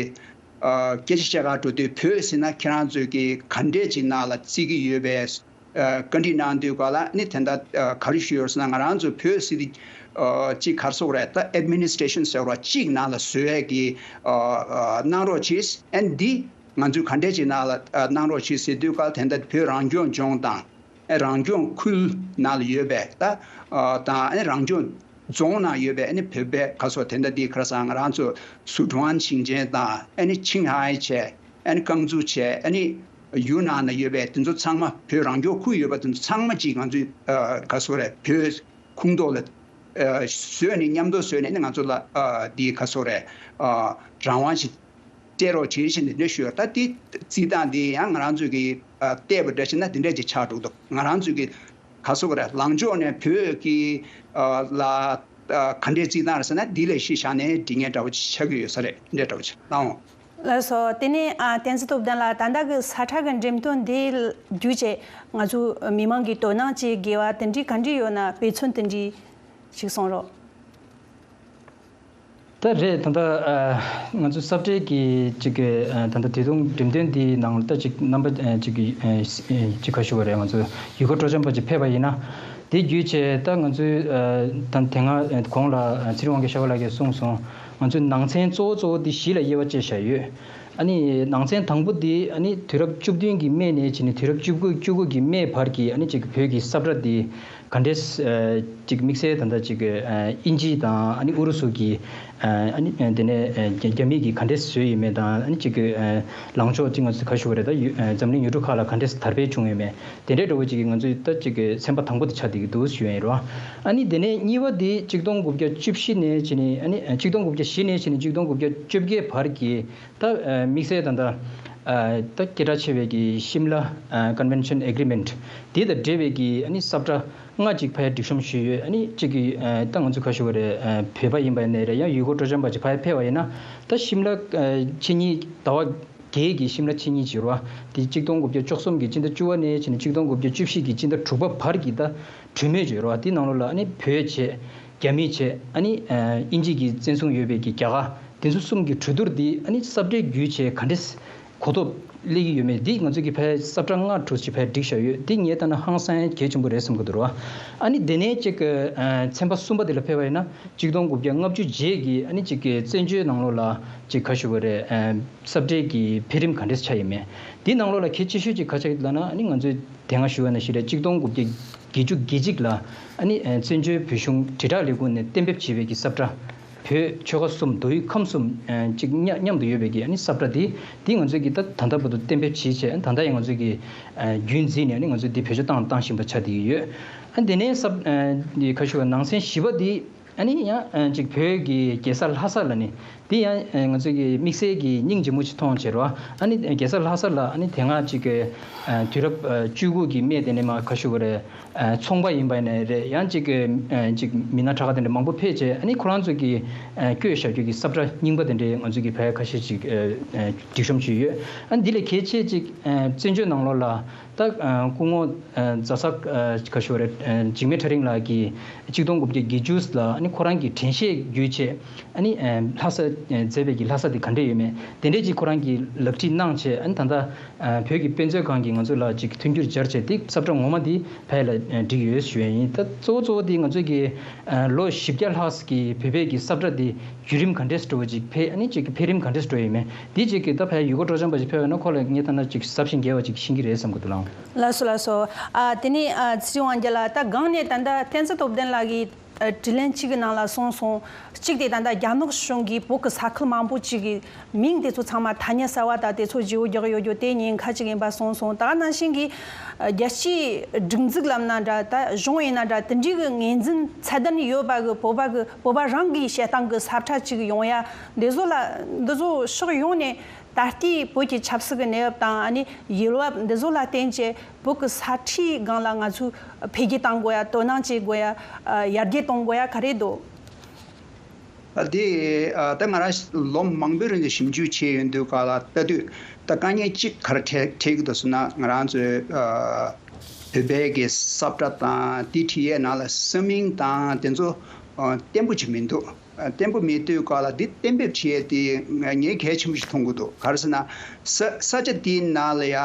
ཨ་སྐད་ཆ་བཤད་གར་འགྲོ་དུས་བོད་ཟེར་ན་ཁྱེད་རང་ཚོས་ཀྱི་ག་འདྲས་ཅིག་ནང་ལ་བརྩི་གི་ཡོད་པའི་ཨ་བཀའ་འདྲི་གནང་དུས་སྐབས་ལ་ནི་དེ་འདྲ་ཨ་ག་རེ་ཞུས་ཡོད་ཟེར་ན། ང་རང་ཚོ་བོད་ཟེར་དུས་ཨ་ཅིག་ག་རེ་ཟེར་དགོས་རེད། ད་ཨེཌ་མི་ནི་སི་ཊེ་ཤན་ཟེར་བ་གཅིག་ནང་ལ་བཟོ་ཡས་ཀྱི་ཨ་ཨ་གནང་རོགས་གྱིས། ཨ་ནི་འདི་ང་ཚོས་ག་འདྲས་ཅིག་ནང་ལ་ཨ་གནང་རོགས་གྱིས་ཟེར་དུས་སྐབས་དེ་འདྲ་བོད་རང་སྐྱོང་ལྗོངས་དང་། ཨེ་རང་སྐྱོང་ཁུལ་ནང་ལ་ཡོད་པའི་ད་ཨ་དང་ཨེ་རང་སྐྱོང་རྫོང་ནང་ཡོད་པའི་ཨ་ནི་བོད་པའི་ག་རེ་ཟེར་དེ་འདྲ་འདི་ག་རེ་ཟེར་ང་རང་ཚོ་སུ་ཁྲོན་ཞིང་ཆེན་དང་ཨ་ནི་ཆིང་ཧའེ་བྱས་ཨ་ནི་ཀང་ཙུའུ་བྱས་ཨ་ནི་ཡུ་ནན་ན་ཡོད་པའི་དེ་ཚོ་ཚང་མ་བོད་རང་སྐྱོང་ཁུལ་ཡོད་པ་དེ་ཚོ་ཚང་མ་གཅིག་ང་ཚོས་ཨ་ག་རེ་ཟེར་རེད། བོད་ཁོངས་གཏོགས་ལ་ཨ་བཟོས་ནས་མཉམ་དུ་བཟོས་ནས་ཨ་ནི་ང་ཚོ་ལ་ཨ་འདི་ག་རེ་ཟེར་རེད། ཨ་རང་དབང་ཞིག་སྤྲད་རོགས་བྱེད་བཞིན་དེ་འདྲ་ཞུ་ཡ། ད་དེ་རྩིས་སྟངས་དེ་ཡང་ང་རང་ཚོས་ཀྱི་ཨ་བལྟས་པ་འདྲ་བྱས་ན་དེ་འདྲ་ཅིག་ཆགས་འགྲོ་གི་འདུག་ང་རང་ཚོས་ཀྱི་ག་རེ་ཟེར་དགོས་རེད། ལངས་ཕྱོགས་ནས་བོད་ཀྱི་ཨ་ལ་ ག་འདྲའི་རྩིས་སྟངས་རེད་ཟེར་ན། འདི་ལས་གཞི་བཞག་ནས་འགྲིག་མཁན་འདྲ་བོ་ཆགས་ཀྱི་ཡོད་ས་རེད། འདི་འདྲ་བོ་ཆགས་གནང་འོང་། ལགས་སོ། དེ་ནས་ཨ་བསྟན་འཛིན་སྟོབས་ལྡན་ལགས། ད་ལྟ་གི་ས་ཁྲ་གི་འགྲེམས་སྟོན་འདི་བརྒྱུད་བྱས་ང་ཚོའི་མི་མང་གི་དོ་སྣང་བྱེད་དགོས་པ་དེ་འདྲའི་ག་འདྲ་ཡོད་ན། དཔེ་མཚོན་དེ་འདྲ་ཞིག་གསུང་རོགས། ད་རེད། ད་ལྟ་ཨ་ང་ཚོའི་ས་ཁྲའི་གི་ཅིག་གི་ཨ་ད་ལྟ་དུས་ཐུང་འགྲེམས་སྟོན་འདིའི་ནང་ལ་ད་ཅིག་རྣམ་པ་ཨ་ཅིག་གི་ཨ་ཅིག་ག་ཞུ་བ་རེད། ང་ཚོ་ཡུལ་སྐོར་སྤྲོ་འཆམ་པ་ཅིག་ཕེབས་པ་ཡིན་ན། དེ་བརྒྱུད་བྱས་ད་ང་ཚོའི་ཨ་ད་དེ་སྔ་ཨ་གོང་ལ་ཨ་ཚེ་རིང་དབང་རྒྱལ་ཤར་བ་ལགས་ཀྱིས་གསུངས་སོང་། ང་ཚོའི་ནང་ཚན་གཙོ་བོ་གཙོ་བོ་འདི་བཞི་ལ་དབྱེ་བ་བཅད་བཞག་ཡོད། ཨ་ནི་ནང་ཚན་དང་པོ་འདི་ཨ་ནི་དུས་རབས་བཅུ་བདུན་གྱི་སྨད་ནས་བྱས་ནས་དུས་རབས་བཅུ་དགུ་བཅུ་དགུ་གི་སྨད་བར་གྱི་ཨ་ནི་ཅིག་བོད་ཀྱི་ས་བཀྲ་འདི་ག་འདྲས་ཨ་ཅིག་དམིགས་བསལ་ད་ལྟ་ཅིག་ཨ་དབྱིན་ཇི་དང་ཨ་ནི་ཨུ་རུ་སུ་གི་ཨ་ནི་དེ་ནས་ཨ་རྒྱ་རྒྱ་མི་གི་ག་འདྲས་བཟོས་ཡོད་མེད་དང་། ཨ་ནི་ཅིག་ཨ་ལངས་ཕྱོགས་ཅིག་ང་ཚོ་ག་ཞུ་བ་རེད། ད་ཡུ་ཨ་འཛམ་གླིང་ཡུལ་གྲུ་ཁག་ལ་ག་འདྲས་དར་སྤེལ་བྱུང་ཡོད་མེད། དེ་འདྲའི་འདྲ་བོ་ཅིག་གིས་ང་ཚོའི་ད་ཅིག་གི་ཚན་པ་དང་པོ་དེ་ཆགས་བསྡད་ཀྱི་འདུག་ཞུ་ཡ་ཡིན་རོ། ཨ་ནི་དེ་ནས་གཉིས་པ་དེ་ཆིག་སྟོང་དགུ་བརྒྱ་བཅུ་བཞི་ནས་བྱས་ནས་ཨ་ནི་ཆིག་སྟོང་དགུ་བརྒྱ་བཞི་ནས་བྱས་ནས་ཆིག་སྟོང་དགུ་བརྒྱ་བཅོ་བརྒྱད་བར་གྱི་ད་ཨ་དམིགས་བསལ་ད་ལྟ་ཨ་ད་སྐད་གྲགས་ཆེ་བའི་གི་ཤིམ་ལ་ཨ་Convention Agreement དེ་དང་འབྲེལ་བའི་གི་ཨ་ནི་ས་བཀྲ་ལྔ་ཅིག་ཕ་ཡ་སྒྲིག་གཤོམ་ཞུས་ཡོད། ཨ་ནི་གཅིག་གི་ཨ་ད་ང་ཚོ་ག་ཞུ་བ་རེད། ཨ་བོད་པ་ཡིན་པ་ཡིན་ནའི་རེད། ཡང་ཡུལ་སྐོར་སྤྲོ་འཆམ་པ་ཅིག་ཕ་ཡ་ཕེབས་པ་ཡིན་ན། ད་ཤིམ་ལ་ཨ་ཆེན་གཉིས་ཟླ་བ་བརྒྱད་ཀྱི་ཤིམ་ལ་ཆེན་གཉིས་བྱས་རོ། དེ་ཆིག་སྟོང་དགུ་བརྒྱ་བཅུ་གསུམ་གྱི་སྤྱི་ཟླ་བཅུ་པ་ནས་བྱས་ནས་ཆིག་སྟོང་དགུ་བརྒྱ་བཅུ་བཞི་གི་སྤྱི་ཟླ་དྲུག་པ་བར་གྱི་ད་གྲོས་མོལ་བྱས་རོ། དེ་ནང་ལོགས་ལ་ཨ་ནི་བོད་བྱས། རྒྱ་མི་བྱས། ཨ་ནི་ཨ་དབྱིན་ཇི་གི་བཙན་བཟུང་ཡོད་པའི་གི་རྒྱ་གར། དེ་ཚོ་གསུམ་གྱི་གྲོས་བསྡུར་འདི་ཨ་ནི་ས་བཀྲའི་བརྒྱུད་བྱས་ག་འདྲས་གོ་རྟོགས་སླེབས་ཀྱི་ཡོད་མེད། འདི་ང་ཚོ་གི་ཕའི་ས་བཀྲ་ལྔ་གྲུ་ཞིག་ཕའི་བསྒྲིགས་བཞག་ཡོད། འདི་ངས་ལྟ་ན་ཧང་སང་གལ་ཆེན་པོ་རེད་བསམ་གི་འདུག་རོ། ཨ་ནི་དེ་ནས་ཅིག་གི་ཨ་ཚན་པ་གསུམ་པ་དེ་ལ་ཕེབས་པ་ཡིན་ན། ཆིག་སྟོང་དགུ་བརྒྱ་ལྔ་བཅུ་རྗེས་ཀྱི་ཨ་ནི་ཅིག་གི་བཙན་བྱོལ་ནང་ལོགས་ལ་ཅིག་ག་ཞུ་བ་རེད། ཨ་ས་བཀྲའི་གི་འཕེལ་རིམ་ག་འདྲས་ཆགས་ཡོད་མེད། འདི་ནང་ལོགས་ལ་གལ་ཆེ་ཤོས་ཅིག་ག་ཆགས་ཡོད་ལབ་ན། ཨ་ནི་ང་ཚོས་དེ་སྔ་ཞུ་བ་ནང་བཞིན་རེད། ཆིག་སྟོང་དགུ་བརྒྱ་བརྒྱད་ཅུ་གྱ་གཅིག་ལ་ཨ་ནི་ཨ་བཙན་བྱོལ་བོད་གཞུང་དྲིལ་བསྒྲགས་ལས་ཁུངས་ནས་གཏན་འབེབས་བྱས་པའི་གི་ས་བཀྲ། བོད་ཆོལ་ཁ་གསུམ་མདོ་དབུས་ཁམས་གསུམ་ཨ་གཅིག་མཉམ་མཉམ་དུ་ཡོད་པའི་གི་ཨ་ནི་ས་བཀྲ་འདི། འདི་ང་ཚོས་གི་ད་ད་ལྟ་བར་དུ་གཏན་འབེབས་བྱས་བྱས། ད་ལྟ་ཡང་ང་ཚོས་གི་ཨ་རྒྱུན་འཛིན་ནས་ཨ་ནི་ང་ཚོས་འདི་བེད་སྤྱོད་བཏང་བཏང་བཞིན་པ་ཆགས་བསྡད་ཀྱི་ཡོད། ཨ་དེ་ནས་ས་ཨ་འདི་ག་ཞུ་བ་ནང་ཚན་བཞི་པ་འདི། ཨ་ནི་ཡང་ཨ་ཅིག་བོད་ཀྱི་རྒྱལ་ས་ལྷ་ས་ལ་ནི། འདི་ཡང་ཨ་ང་ཚོ་གི་དམིགས་བསལ་གྱི་སྙིང་རྗེ་མོ་ཅིག་མཐོང་བྱས་རོ། ཨ་ནི་རྒྱལ་ས་ལྷ་ས་ལ་ཨ་ནི་དེ་སྔ་ཅིག་གི་ཨ་དུས་རབས་ཨ་བཅུ་དགུ་གི་སྨད་དེ་ནས་མར་ག་ཞུ་བ་རེད། ཨ་ཚོང་པ་ཡིན་པ་ཡིན་ནའི་རེད། ཡང་ཅིག་གི་ཨ་ཅིག་མི་སྣ་ཁྲ་ཁ་དེ་འདྲ་མང་པོ་ཕེབས་བྱས། ཨ་ནི་ཁོ་རང་ཚོ་གི་ཨ་བཀོད་བཞག་རྒྱུ་གི་ས་བཀྲ་རྙིང་པ་དེ་འདྲའི་ང་ཚོ་གི་ཕ་ཡ་ཁ་ཤས་ཅིག་ཨ་ཨ་སྒྲིག་གཤོམ་བྱས་ཡོད། ཨ་ནི་འདི་ལས་གལ་ཆེ་ཅིག་ཨ་བཙན་བྱོལ་ནང་ལོགས་ལ། ད་ཨ་སྐུ་ངོ་ཨ་རྫ་ས་ཨ་ག་ཞུ་བ་རེད། ཨ་འཇིགས་མེད་ཁྲ་རིང་ལགས་ཀྱིས་ཆིག་སྟོང་དགུ་བརྒྱ་བརྒྱད་ཅུ་ལ་ཨ་ནི་ཁོ་རང་གི་དྲན་ཤེས་བརྒྱུད་བྱས། ཨ་ནི་ཨ་ལྷ་ས་ཨ་མཛད་པའི་གི་ལྷ་ས་དེ་ག་འདྲས་ཡོད་མེད། དེ་འདྲས་ཅིག་ཁོ་རང་གིས་ལག་བྲིས་གནང་བྱས། ཨ་ནི་ད་ལྟ་ཨ་བོད་ཀྱི་དཔེ་མཛོད་ཁང་གིས་ང་ཚོ་ལ་ཅིག་མཐུན་འགྱུར་སྦྱར་བྱས། དེ་ས་བཀྲ་ངོ་མ་དེ་ཕ་ཡ་ལ་ཨ་བསྒྲིགས་ཡོད་ཞུ་ཡ་ཡིན། ད་གཙོ་བོ་གཙོ་བོ་དེ་ང་ཚོ་གི་ཨ་ལོ་བཞི་བརྒྱ་ལྷག་གི་བོད་པའི་གི་ས་བཀྲ་དེ་བརྒྱུད་རིམ་ག་འདྲས་འགྲོ་བ་ཅིག་ཕེ། ཨ་ནི་ཅིག་འཕེལ་རིམ་ག་འདྲས་འགྲོ་ཡོད་མེད། འདི་ཅིག་གི་ད་ཕ་ཡུལ་སྐོར་སྤྲོ་འཆམ་པ་ཅིག་ཕེབས་ཡོང་ན་ཁོ་ལ་ངས་ལྟ་ན་ཅིག་ཟབ་ཞིང་རྒྱས་པ་ཅིག་ཤེས་ཀྱི་རེད་བསམ་གི་འདུག་ལགས། ལགས་སོ། ལགས་སོ། ཨ་དེ་ནས་ཨ་ཚེ་རིང་དབང་རྒྱལ་ལགས། ད་སྒང་ནས་ད་ལྟ་བསྟན་འཛིན་སྟོབས་ལྡན་ལགས་ཀྱིས་ཨ་དྲིས་ལན་གཅིག་གི་ནང་ལ་གསུངས་སོང་། གཅིག་དེ་ད་ལྟ་རྒྱ་ནག་གཞུང་གིས་བོད་ཀྱི་ས་ཁུལ་མང་པོ་ཅིག་གི་མིང་དེ་ཚོ་ཚང་མ་ཐ་སྙད་གསར་བ་དང་དེ་ཚོ་བརྗེ་བོ་རྒྱག་ཡོད་རྒྱུ་དེ་ཉེན་ཁ་ཅིག་ཡིན་པ་གསུངས་སོང་། ད་ག་ནང་བཞིན་གྱི་ཨ་རྒྱལ་སྤྱིའི་སྒྲིག་འཛུགས་ལབ་ན་འདྲ། ད་གཞུང་ཡིན་ན་འདྲ། དེ་འདྲའི་གི་ངོས་འཛིན་ཚད་ལྡན་ཡོད་པ་གི་བོད་པ་གི་བོད་པ་རང་གི་བཤད་སྟངས་གི་ས་ཁྲ་ཅིག་ཡོང་ཡ་འདི་ཚོ་ལ། འདི་ཚོ་ཕྱོགས་ཡོངས་ནས་ད་ལྟའི་བོད་ཀྱི་ཆབ་སྲིད་ཀྱི་གནས་བབ་དང་། ཨ་ནི་ཡུལ་བབ་འདི་ཚོ་ལ་བརྟེན་བྱས་བོད་ཀྱི་ས་ཁྲའི་སྒང་ལ་ང་ཚོས་འཕེལ་རྒྱས་གཏང་དགོས་ཡ། དོ་སྣང་བྱེད་དགོས་ཡ། ཨ་ཡར་རྒྱས་གཏོང་དགོས་ཡ་ག་རེ་འདུག་ཨ་དེ་ཨ་ད་ང་རང་ལོ་མང་པོའི་རིང་ལ་ཞིབ་འཇུག་བྱས་ཡོང་དུས་སྐབས་ལ་ལྟ་དུས། ད་དཀའ་ངལ་གཅིག་ག་རེ་འཕྲད་འཕྲད་ཀྱི་འདུག་ཟེར་ན། ང་རང་ཚོའི་ཨ་བོད་པའི་གི་ས་བཀྲ་དང་དེ་བྲིས་ཡས་ནང་ལ་ས་མིང་དང་དེ་ཚོ་ཨ་བརྟན་པོ་ཅིག་མི་འདུག་ཨ་བརྟན་པོ་མེད་དུས་སྐབས་ལ་འདི་གཏན་འབེབས་བྱེད་ཡས་དེ་ང་ངས་གལ་ཆེན་པོ་ཞིག་མཐོང་གི་འདུག་ག་རེ་ཟེར་ན། ས་ས་ཆ་དེའི་ནང་ལ་ཡ་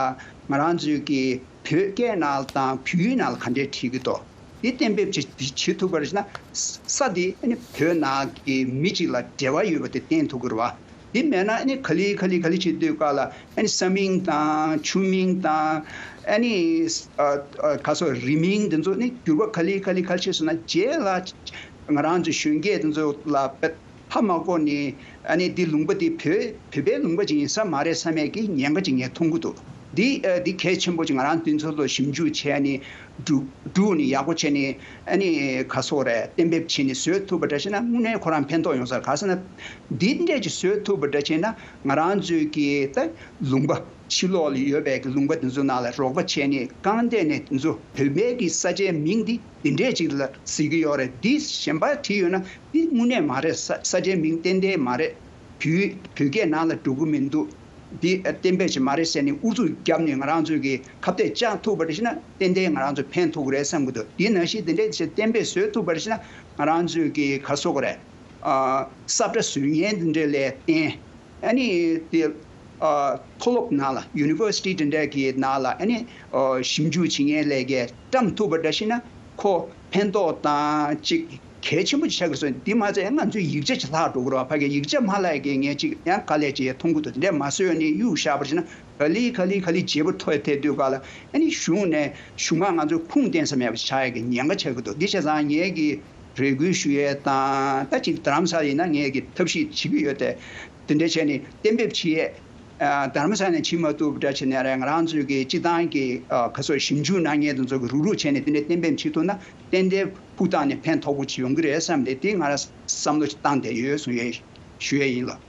ང་རང་ཚོའི་གི་བོད་སྐད་ནང་ལ་དང་བོད་ཡིག་ནང་ལ་ག་འདྲས་བྲིས་ཀྱི་འདུག་འདི་གཏན་འབེབས་བྱེད་བྱེད་ཐུབ་པ་རེད་ཟེར་ན། ས་འདི་ཨ་ནི་བོད་ནང་གི་མི་གཅིག་ལ་འབྲེལ་བ་ཡོད་པ་དེ་བསྟན་ཐུབ་ཀྱི་རེད་བ། འདི་མེད་ན་ཨ་ནི་ག་ལེ་ག་ལེ་ག་ལེ་བྱེད་དུས་སྐབས་ལ། ཨ་ནི་ས་མིང་དང་ཆུ་མིང་དང་། ཨ་ནི་ཨ་ཨ་ག་སོ་རི་མིང་འདི་ཚོ་ནི་འགྱུར་བ་ག་ལེ་ག་ལེ་ག་ལེ་བྱས་སོང་ན། རྗེས་ལ་ང་རང་ཚོ་གཞོན་སྐྱེས་འདི་ཚོ་ལ་ཧ་མ་གོ་ནས། ཨ་ནི་འདི་ལུང་པ་འདི་བོད་བོད་པའི་ལུང་པ་ཅིག་ཡིན་ས་མ་རེད་བསམ་ཡས་ཀྱི་ཉེན་ཁ་ཅིག་ངས་མཐོང་གི་འདུག་འདི་ཨ་འདི་གལ་ཆེན་པོ་ཅིག་ང་རང་འདི་ཚོ་ལ་ཞིབ་འཇུག་བྱས་ནས། སྒྲུག་སྒྲུག་ནས་ཡག་པོ་བྱས་ནས། ཨ་ནི་ག་སོ་རེད། གཏན་འབེབས་བྱས་ནས་བཟོ་ཐུབ་པ་འདྲ་བྱས་ན་དངོས་གནས་ཁོ་རང་ཕན་ཐོགས་ཡོང་ས་རེད། ག་ཟེར་ན། འདི་འདྲས་ཅིག་བཟོ་ཐུབ་པ་འདྲ་བྱས་ན། ང་རང་ཚོའི་གི་ད་ལུང་པ། ཕྱི་ལོགས་ལ་ཡོད་པའི་གི་ལུང་པ་དེ་ཚོ་ནང་ལ་རོགས་པ་བྱས་ནས་རྐང་བསྡད་ནས་དེ་ཚོ་བོད་པའི་གི་ས་ཆའི་མིང་འདི་འདི་འདྲས་ཅིག་ལ་ཟེར་གི་ཡོད་རེད། འདི་གཞན་པ་བྲིས་ཡོད་ན་འདི་དངོས་གནས་མ་རེད། ས་ས་ཆའི་མིང་ཏན་ཏན་མ་རེད། བོད་བོད་སྐད་ནང་ལ་འགྲོ་གི་མི་འདུག་འདི་གཏན་འབེབས་ཅིག་མ་རེད་ཟེར་ནས་ཨུ་ཚུགས་བརྒྱབ་ནས་ང་རང་ཚོས་གི་ཁ་གཏད་བཅག་ཐུབ་པ་རེད་ཤེ་ན་ཏན་ཏན་ང་རང་ཚོ་ཕན་ཐོགས་གི་རེད་བསམ་གི་འདུག་འདི་ནང་བཞིན་འདི་འདྲས་ཅིག་གཏན་འབེབས་བཟོས་ཐུབ་པ་རེད་ཤེ་ན་ང་རང་ཚོས་གི་ག་རེ་ཟེར་དགོས་རེད། ཨ་ས་བཀྲ་བཟོ་མཁན་འདི་འདྲས་ལ་བརྟེན། ཨ་ནི་དེ་ཨ་མཐོ་སློབ་ནང་ལ་ཡུ་ནི་ཝར་སི་ཊི་འདི་འདྲ་གི་ནང་ལ་ཨ་ནི་ཨ་ཞིབ་འཇུག་བྱེད་མཁན་ལས་ཀའི་བཀྲམ་ཐུབ་པ་འདྲ་ཞིག་ན་ཁོ་ཕན་ཐོགས་དང་ཅིག་གལ་ཆེན་པོ་ཆགས་ཀྱི་སོང་། འདི་མ་ཚད་ང་ཚོས་ཡིག་ཆ་ཅིག་ལྷག་འགྲོ་གི་རེད་བ། ཕ་གིའི་ཡིག་ཆ་མ་ལྷག་གི་ངས་ཅིག་ཡང་དཀའ་ལས་ཅིག་མཐོང་གི་འདུག་དེ་འདྲ་མ་བཟོས་ནས་གཡུག་བཞག་པ་ཞིག་ན་ག་ལེ་ག་ལེ་ག་ལེ་བརྗེ་པོ་ཐོན་ཐལ་དུས་ག་ལ་ཨ་ནི་གཞུང་ནས་གཞུང་མ་ང་ཚོ་ཁུངས་གཏན་ས་མེད་པ་ཆགས་ཡ་གི་ཉེན་ཁ་ཆགས་ཀྱི་འདུག་འདི་བྱས་ཙང་ངས་གི་རེ་སྐུལ་ཞུ་ཡས་དང་ད་ཅིག་རྡ་རམ་ས་ལ་ཡིན་ན་ངས་ཀྱི་ཐབས་ཤེས་བྱེད་ཀྱི་ཡོད་དེ། དེ་འདྲ་བྱས་ནས་གཏན་འབེབས་བྱེད་ཡས། ཨ་རྡ་རམ་ས་ལ་ནས་བྱེད་མ་ཐུབ་འདྲ་བྱས་ནས་རེད། ང་རང་ཚོའི་གི་སྤྱི་བཏང་གི་ཨ་ག་ཚོད་ཞིབ་འཇུག་གནང་མཁན་དེ་ཚོ་གི་རུག་རུག་བྱས་ནས་དེ་འདྲ་གཏན་འབེབས་བྱེད་ཐུབ་ན་ཏན་ཏན་ཕུགས་བཏང་ནས་ཕན་ཐོགས་པོ་ཅིག་ཡོང་གི་རེད་བསམ་སྟེ་དེ་ང་རང་བསམ་བློ་ཞིག་བཏང་བསྡད་ཡོད་གསུང་ཡས་ཞུ་ཡས་ཡིན་ལགས།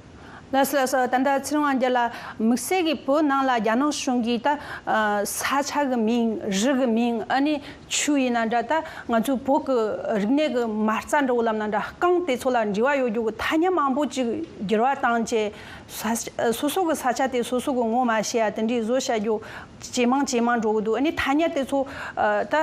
ལགས་སོ་ལགས་སོ། ད་ལྟ་ཚེ་རིང་དབང་རྒྱལ་ལགས་དམིགས་བསལ་གྱི་བོད་ནང་ལ་རྒྱ་ནག་གཞུང་གིས་ད་ཨ་ས་ཆ་གི་མིང་རི་གི་མིང་ཨ་ནི་ཆུ་ཡིན་ན་འདྲ། ད་ང་ཚོའི་བོད་ཀྱི་རིག་གནས་ཀྱི་མ་རྩ་འདྲ་བོ་ལབ་ན་འདྲ། རྐང་དེ་ཚོ་ལ་འབྲེལ་བ་ཡོད་རྒྱུ་གི་ཐ་སྙད་མང་པོ་ཅིག་འགྱུར་བ་བཏང་བྱས་ས་སོ་སོ་གི་ས་ཆ་དེ་སོ་སོ་གི་ངོ་མ་ཤེས་ཡ་དེ་འདྲའི་བཟོ་བྱ་རྒྱུ་ཇེ་མང་ཇེ་མང་འགྲོ་གི་འདུག་ཨ་ནི་ཐ་སྙད་དེ་ཚོ་ཨ་ད་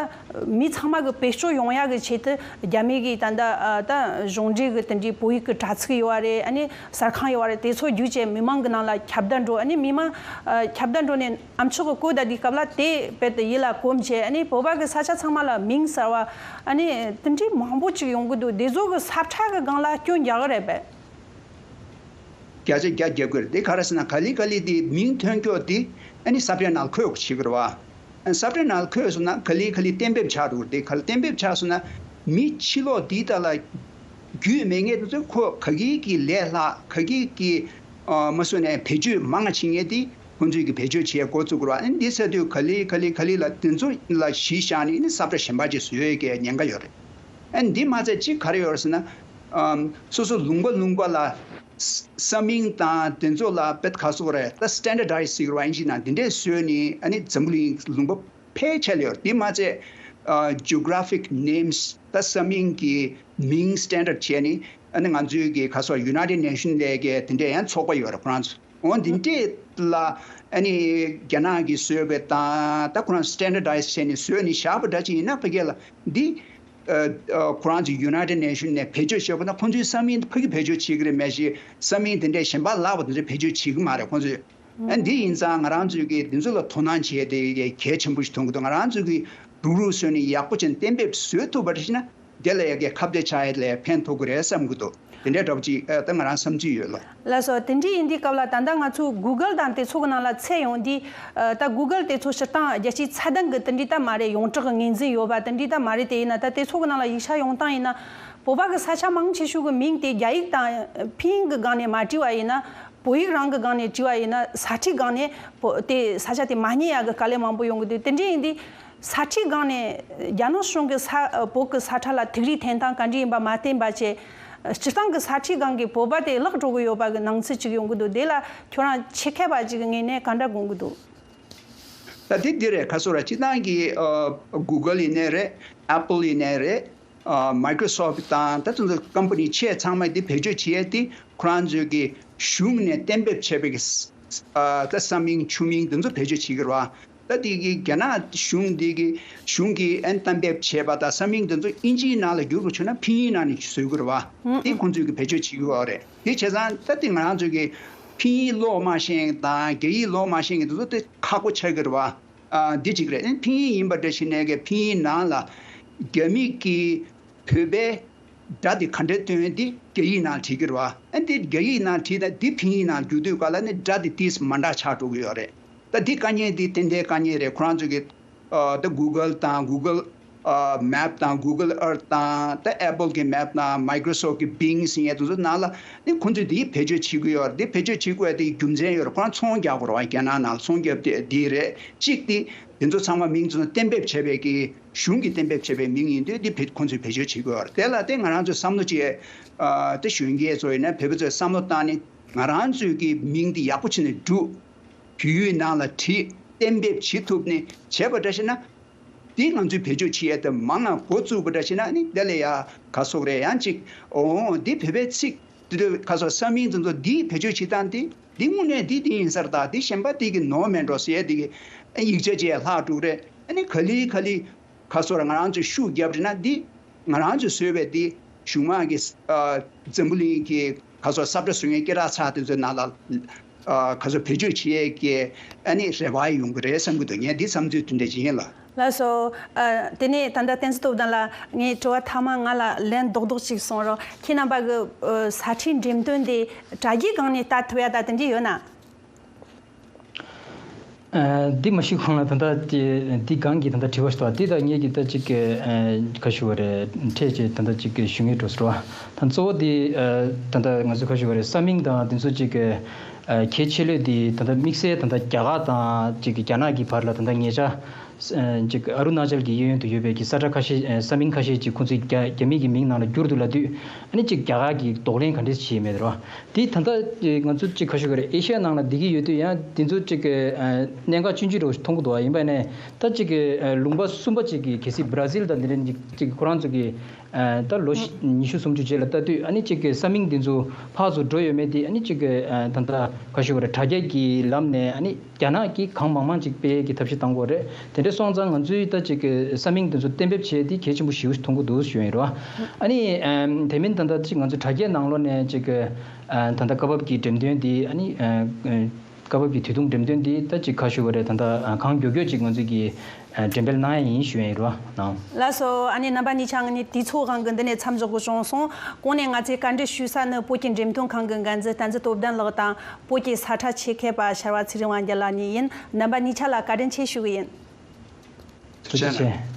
མི་ཚང་མ་གི་བེད་སྤྱོད་ཡོང་ཡ་གི་ཆེད་དུ་རྒྱ་མི་གིས་ད་ལྟ་ཨ་ད་གཞུང་འབྲེལ་གི་དེ་འདྲའི་བོད་ཡིག་གི་དྲ་ཚིགས་ཡོད་བ་རེད། ཨ་ནི་གསར་ཁང་ཡོད་བ་རེད། དེ་ཚོ་བརྒྱུད་བྱས་མི་མང་གི་ནང་ལ་ཁྱབ་བརྡལ་འགྲོ། ཨ་ནི་མི་མང་ཨ་ཁྱབ་བརྡལ་འགྲོ་ནས་ཨ་མཆོག་གི་བཀོད་ད་དེའི་སྐབས་ལ་དེ་རྦད་དེ་ཡིད་ལ་གོམས་བྱས། ཨ་ནི་བོད་པ་གི་ས་ཆ་ཚང་མ་ལ་མིང་གསར་བ་ཨ་ནི་དེ་འདྲའི་མང་པོ་ཅིག་ཡོང་གི་འདུག་དེ་ཚོ་གི་ས་ཁྲ་གི་སྒང་ལ་སྐྱོན་རྒྱག་གི་རེད་པས། བརྒྱ་ཆ་བརྒྱ་རྒྱབ་ཀྱི་རེད། དེ་ག་རེ་ཟེར་ན་ག་ལེ་ག་ལེ་དེ་མིང་ཐོན་སྐྱོ་དེ་ཨ་ནི་ས་བཀྲའི་ནང་འཁོད་བྱེད་ཀྱི་རེད་བ། ས་བཀྲའི་ནང་འཁོད་སོང་ན་ག་ལེ་ག་ལེ་གཏན་འབེབས་ཆགས་འགྲོ་གི་རེད། དེ་ག་ལེ་གཏན་འབེབས་ཆགས་སོང་ན་མི་ཕྱི་ལོགས་འདི་ལྟ་ལ་རྒྱུས་མེད་མཁན་དེ་ཚོས་ཁོ་ག་གི་གི་ལས་སླ་ག་གི་གི་ཨ་མ་སུ་ནས་བེད་སྤྱོད་མང་བ་བྱེད་མཁན་དེ་ཁོང་ཚོས་ཀྱི་བེད་སྤྱོད་བྱེད་འགོ་བཙུགས་དགོས་རེད་བ། ཨ་ནི་འདི་ཟེར་དུས་ག་ལེ་ག་ལེ་ག་ལེ་ལ་དེ་ཚོ་ལ་གཞི་བཞག་ནས་ཨ་ནི་ས་བཀྲ་གཞན་པ་ཅིག་བཟོ་ཡས་ཀྱི་ཉེན་ཁ་ཡོད་རེད། ཨ་ནི་འདི་མ་ཚད་གཅིག་ག་རེ་ཡོད་རེད་ཟེར་ན། ཨམ་སོ་སོ་ལུང་པ་ལུང་པ་ལ་ས་ས་མིང་དང་དེ་ཚོ་ལ་དཔེ་ག་ཟེར་དགོས་རེད། ད་སི་ཊན་ཌར་ཌའི་ཛི་ཟེར་གི་རེད་བ། ཨིན་ཇི་ནང་དེ་འདྲས་བཟོས་ནས་ཨ་ནི་འཛམ་བུ་གླིང་ལུང་པ་ཕལ་ཆེར་ལ་ཡོད་རེད། དེ་མ་ཚད་ཨ་ཇི་ཨོ་གྷ་ར་ཕིག་ནེམ་སི་ད་ས་མིང་གི་མིང་སི་ཊན་ཌར་ཌི་བྱས་ནས་ཨ་ནི་ང་ཚོའི་གི་ག་ཟེར་ཡུ་ནའི་ཊེཌ་ནེ་ཤན་ལས་ཀའི་དེ་འདྲས་ཡང་ཚོགས་པ་ཡོད་རེད་ཁོ་རང་ཚོ། འོ་འདི་འདྲས་ལ་ཨ་ནི་རྒྱ་ནག་གིས་བཟོས་པའི་དང་ད་ཁོ་རང་སི་ཊན་ཌར་ཌའི་ཛི་བྱས་ནས་བཟོས་ནས་བཞག་པ་འདྲ་ཅིག་ཡིན་ན་ཕ་གི་ལ་འདི་ཨ་ཨ་ཁོ་རང་ཚོ་ཡུ་ནའི་ཊེཌ་ནེ་ཤན་ནས་བེད་སྤྱོད་བྱས་པ་ན་ཁོ་ཚོའི་ས་མིང་ཕ་གི་བེད་སྤྱོད་བྱེད་ཀྱི་རེད། མ་གཞི་ས་མིང་དེ་འདྲས་གཞན་པ་ལྷག་པ་དེ་ཚོ་བེད་སྤྱོད་བྱེད་ཀྱི་མ་རེད་ཁོ་ཚོས། ཨ་འདི་ཡིན་ཙང་ང་རང་ཚོས་ཀྱིས་འདི་ཚོ་ལ་དོ་སྣང་བྱས་ཏེ་གལ་ཆེན་པོ་ཞིག་མཐོང་གི་འདུག་ང་རང་ཚོས་ཀྱིས་རུག་རུག་བཟོས་ནས་ཡག་པོ་བྱས་ནས་གཏན་འབེབས་བཟོས་ཐུབ་པ་རེད་ཤེ་ན། དེ་ལ་ཡ་གི་ཁ་གཏད་བཅག་ཡས་ལ་ཕན་ཐོགས་ཀྱི་རེད་བསམ་གྱི་འདུག་དེ་འདྲའི་འདྲ་པོ་ཅིག་ཨ་ད་ང་རང་བསམ་ཚུལ་ཡོད་ལགས། ལགས་སོ། དེ་འདྲའི་ཡིན་དུས་སྐབས་ལ་ད་ལྟ་ང་ཚོ་གུ་གལ་དང་དེ་ཚོ་གི་ནང་ལ་འཚོལ་ཡོང་དུས་ཨ་ད་གུ་གལ་དེ་ཚོ་སྤྱིར་བཏང་རྒྱལ་སྤྱིའི་ཚད་ལྡན་གྱི་དེ་འདྲའི་ད་མ་རེད། ཡོངས་གྲགས་ཀྱི་ངོས་འཛིན་ཡོད་པ་དེ་འདྲའི་ད་མ་རེད། དེ་ཡིན་ན་ད་དེ་ཚོ་གི་ནང་ལ་ཡིག་ཆ་ཡོང་སྟངས་ཡིན་ན་བོད་པ་གི་ས་ཆ་མང་ཆེ་ཤོས་ཀྱི་མིང་དེ་རྒྱ་ཡིག་དང་ཕིན་ཡིག་གི་སྒང་ནས་མ་བྲིས་པ་ཡིན་ན། བོད་ཡིག་རང་གི་སྒང་ནས་བྲིས་པ་ཡིན་ན་ས་ཁྲའི་སྒང་ནས་བོད་དེ་ས་ཆ་དེ་མ་རྙེད་ཡག་གི་དཀའ་ལས་མང་པོ་ཡོང་གི་འདུག་དེ་འདྲ་ཡིན་དུས་ས་ཁྲའི་སྒང་ནས་རྒྱ་ནག་གཞུང་གི་ས་བོད་ཀྱི་ས་ཁྲ་ལ་ཐུགས་རེ་འཐེན་སྟངས་ག་འདྲ་ཡིན་པ་མ་བསྟན་པ་བྱས། སྤྱིར་བཏང་གི་ས་ཁྲའི་སྒང་གི་བོད་པ་དེ་བརླག་འགྲོ་གི་ཡོད་པ་གི་སྣང་ཚུལ་ཅིག་ཡོང་གི་འདུག་དེ་ལ་ཁྱོད་རང་ཆེད་མཁས་པ་ཅིག་གི་ངོས་ནས་ག་འདྲ་དགོངས་ཀྱི་འདུག་ད་དེ་འདི་རེད། ག་ཟེར་ར་སྤྱིར་བཏང་གི་ཨ་གུ་གལ་ཡིན་ནའི་རེད། ཨེ་པལ་ཡིན་ནའི་རེད། ཨ་མའི་ཀྲོ་སོཕ་ཊི་དང་ད་དེ་ཚོ་ཀམ་པ་ནི་ཆེ་ཚང་མ་དེ་བེད་སྤྱོད་བྱེད་ཡས་དེ་ཁོ་རང་ཚོའི་གི་གཞུང་ནས་གཏན་འབེབས་བྱས་པའི་གི་ས་ཨ་ད་ས་མིང་ཆུ་མིང་དེ་ཚོ་བེད་སྤྱོད་བྱེད་ཀྱི་རེད་བ། ད་དེ་གི་རྒྱ་ནག་གཞུང་དེ་གི་གཞུང་གིས་ཨན་གཏན་འབེབས་བྱས་པ་དང་ས་མིང་དེ་ཚོ་ཨིན་ཇིའི་ནང་ལ་བསྒྱུར་དགོས་བྱུང་ན་ཕིན་ཡིག་ནང་ནས་བཟོ་དགོས་རེད་བ། དེ་ཁོང་ཚོས་གི་བེད་སྤྱོད་བྱེད་ཀྱི་ཡོད་རེད། དེ་བྱས་ཙང་ད་དེ་ང་རང་ཚོས་གི་ཕིན་ཡིག་ཀློག་མ་ཤེས་མཁན་དང་རྒྱ་ཡིག་ཀློག་མ་ཤེས་མཁན་དེ་ཚོ་དེ་ཁག་པོ་ཆགས་ཀྱི་རེད་བ། ཨ་འདི་གཅིག་རེད། ཨ་ཕིན་ཡིག་ཡིན་པ་འདྲ་ཞིག་ནས་ཀྱི་ཕིན་ཡིག་ནང་ལ་རྒྱ་མི་གིས་བོད་པའི་སྒྲ་དེ་ག་འདྲ་བཏོན་འདི་རྒྱ་ཡིག་ནང་བྲིས་ཀྱི་རེད་བ། ཨ་འདི་རྒྱ་ཡིག་ནང་བྲིས་ན་འདི་ཕིན་ཡིག་ནང་བསྒྱུར་དུས་ག་ལ་ནི་སྒྲ་དེ་ཏིས་མ་འདྲ་ཆགས་འགྲོ་གི་ཡོད་རེད། ད་འདི་དཀའ་ངལ་འདི་ཏན་ཏན་དཀའ་ངལ་རེད། ཁོ་རང་ཚོ་གི་ཨ་ད་གུ་གལ་དང་གུ་གལ་ཨ་མེབ་དང་གུ་གལ་ཨར་ཐི་དང་ད་ཨེ་པལ་གི་མེབ་དང་མའི་ཀྲོ་སོཕ་ཊི་གི་བིང་ཟེར་ཡས་དེ་ཚོ་ནང་ལ་ནི་ཁོང་ཚོས་འདི་བེད་སྤྱོད་བྱེད་ཀྱི་ཡོད་རེད། འདི་བེད་སྤྱོད་བྱེད་དགོས་ཡ་དེ་རྒྱུ་མཚན་ཡོད་རེད། ཁོ་རང་ཚོང་རྒྱག་དགོས་རེད་བ། རྒྱ་ནག་ནང་ལ་ཚོང་རྒྱབ་དེ་འདི་རེད། གཅིག་དེ་དེ་ཚོ་ཚང་མ་མིང་ཚོ་གཏན་འབེབས་བྱས་པའི་གི་གཞུང་གིས་གཏན་འབེབས་བྱས་པའི་མིང་ཡིན་དུས་འདི་བེད་ཁོང་ཚོས་བེད་སྤྱོད་བྱེད་དགོས་ཡ་རེད། དེ་ལ་དེ་ང་རང་ཚོས་བསམ་བློ་བྱས་ཨ་དེ་གཞོན་སྐྱེས་ཚོ་ཡིན་ན་བོད་པ་ཚོས་བསམ་བློ་བཏང་ནས་ང་རང་ཚོའི་གི་མིང་འདི་ཡག་པོ་བྱས་ནས་བསྒྲུགས། བོད་ཡིག་ནང་ལ་བྲིས་གཏན་འབེབས་བྱེད་ཐུབ་ནས་བྱས་པ་འདྲ་ཞིག་ན། འདི་ང་ཚོས་བེད་སྤྱོད་བྱེད་ཡ་དེ་མང་ང་འགོ་བཙུགས་པ་འདྲ་ཞིག་ན་ནི་དེ་ལ་ཡ་ག་སོག་རེད་ཡང་ཅིག་ཨོ་འདི་བོད་པའི་ཚིག་འདི་ལྟོས་ག་སོག་ས་མིང་འདི་ཚོ་འདིའི་བེད་སྤྱོད་བྱེད་སྟངས་འདི་འདི་དངོས་གནས་འདི་འདི་ཡིན་ས་རེད། ད་འདི་གཞན་པ་འདི་གི་ནོར་མེད་འགྲོ་ཟེར་ཡ་འདི་གི་ཡིག་ཆ་ཅིག་ལྷག་འགྲོ་རེད། ཨ་ནི་ག་ལེ་ག་ལེ་ག་སོག་ར་ང་རང་ཚོས་ཤུགས་རྒྱབ་རེད་ན་འདི། ང་རང་ཚོས་བཟོས་པའི་འདི་གཞུང་མང་གི་ཨ་འཛམ་བུ་གླིང་གི་ག་ཚོད་ས་བཀྲ་བཟོ་མཁན་སྐད་གྲགས་ཚ་དེ་ཚོའི་ནང་ལ་ཨ་ག་ཚོད་བེད་སྤྱོད་བྱེད་ཡས་ཀྱི་ཨ་ནི་རེ་བ་ཡོང་གི་རེད་བསམ་གྱི་འདུག་ངས་འདི་བསམ་ཚུལ་དེ་འདྲ་ཅིག་ཡིན་ལ། ལགས་སོ། ཨ་དེ་ནས་ད་ལྟ་བསྟན་འཛིན་སྟོབས་ལྡན་ལགས་ངས་དྲི་བ་ཐ་མ་ང་ལ་ལན་རྡོག་རྡོག་ཅིག་གསུང་རོགས། ཁྱེད་རྣམ་པ་གི་ཨ་ས་ཁྲའི་འགྲེམས་སྟོན་དེ་དྲ་རྒྱའི་སྒང་ནས་ལྟ་ཐུབ་ཡ་ད་དེ་འདྲ་ཡོད་ན། ཨ་འདི་མ་ཤི་གོང་ལ་ད་ལྟ་དེ་འདི་སྒང་གི་ད་ལྟ་དྲི་བ་ཞིག་འདུག་འདི་ད་ངེད་ཀྱི་ད་ཅིག་གི་ཨ་ཁ་ཞུ་བ་རེད། འཕྲལ་ཅིག་ད་ལྟ་ཅིག་གི་ཞུ་ངེས་འགྲོ་ཟེར་བ། ད་གཙོ་བོ་དེ་ཨ་ད་ལྟ་ང་ཚོ་ཁ་ཞུ་བ་རེད། ས་མིང་དང་དེ་ཚོ་ཅིག་གི་ཨ་གལ་ཆེ་ལོས་དེ་ད་ལྟ་དམིགས་བསལ་ད་ལྟ་རྒྱ་གར་དང་ཅིག་གི་རྒྱ་ནག་གི་བར་ལ་ད་ལྟ་ཉེ་ཆར་ཨ་ཅིག་ཨ་རུ་ན་ཅལ་གྱི་གཡས་གཡོན་དུ་ཡོད་པའི་གི་ས་ཁྲ་ཁ་ཤས་ཨ་ས་མིང་ཁ་ཤས་ཅིག་ཁོང་ཚོས་རྒྱ་རྒྱ་མི་གི་མིང་ནང་ལ་བསྒྱུར་འདུག་ལབ་དུས། ཨ་ནི་གཅིག་རྒྱ་གར་གྱིས་གདོང་ལེན་ག་འདྲས་བྱས་མེད་རོ། དེ་ད་ལྟ་ང་ཚོ་གཅིག་ཁ་ཤོ་གི་རེད། ཨེ་ཤ་ཡ་ནང་ལ་འདི་གི་ཡོད་དུས་ཡང་དེ་ཚོ་གཅིག་གི་གནད་འགག་ཆུང་ཆུང་འདྲ་བོ་ཞིག་མཐོང་གི་འདུག་ཡིན་པ་ནས་ད་གཅིག་གི་ལུང་པ་གསུམ་པ་གཅིག་གི་གལ་སྲིད་བྷ་ར་ཟིལ་དང་འདི་འདྲ་གཅིག་ཁོ་རང་ཚོ་གི་ད་ལོ་ཉི་ཤུ་སུམ་ཅུ་རྗེས་ལ་ལྟ་དུས་ཨ་ནི་གཅིག་གི་ས་མིང་འདི་ཚོ་ཕར་ཚུར་འགྲོ་ཡོད་མེད་དེ་ཨ་ནི་གཅིག་གི་ད་ལྟ་ཁ་ཤོ་གི་རེད། དྲ་རྒྱ་གི་ལམ་ནས་ཨ་ནི། རྒྱ་ནག་གིས་གང་མང་མང་ཅིག་སྤེལ་གྱི་ཐབས་ཤེས་བཏང་དགོས་རེད། དེ་འདྲ་སོང་ཙང་ང་ཚོས་ད་ཅིག་གི་ས་མིང་དེ་ཚོ་གཏན་འབེབས་བྱས་ཏེ་གལ་ཆེན་པོ་ཞེ་པོ་ཞིག་མཐོང་གི་འདུག་ཞུ་ཡིན་རོ། ཨ་ནི་ཨམ་དེ་མིན་ད་ལྟ་ཅིག་ང་ཚོ་དྲ་རྒྱའི་ནང་ལོགས་ནས་ཅིག་གི་ཨ་ད་ལྟ་སྐབས་བབ་ཀྱི་འགྲེམས་སྟོན་འདི་ཨ་ནི་ཨ་སྐབས་བབ་ཀྱི་དུས་ཐུང་འགྲེམས་སྟོན་འདི་ད་ཅིག་ཁ་ཞུ་བ་རེད། ད་ལྟ་ཨ་གང་མགྱོགས་མགྱོགས་ཅིག་ང་ཚོས་ཀྱི་ཨ་འགྲེམས་སྤེལ་གནང་ཡ་ཡིན་ཞུ་ཡིན་རོ་ནང་། ལགས་སོ། ཨ་ནི་རྣམ་པ་གཉིས་ཆ་ང་ནི་དུས་ཚོད་དབང་གིས་འདི་ནས་མཚམས་འཇོག་དགོས་བྱུང་སོང་། གོང་ནས་ང་ཚོས་བཀའ་འདྲི་ཞུས་ས་ནི་བོད་ཀྱི་འགྲེམས་སྟོན་ཁང་གི་འགན་འཛིན་བསྟན་འཛིན་སྟོབས་ལྡན་ལགས་དང་། བོད་ཀྱི་ས་ཁྲ་ཆེད་མཁས་པ་ཕྱར་བ་ཚེ་རིང་དབང་རྒྱལ་ལགས་གཉིས་ཡིན། རྣམ་པ་གཉིས་ཆ་ལ་བཀའ་དྲིན་ཆེ་ཞུ་གི་ཡིན། ཐུགས་རྗེ་ཆེ།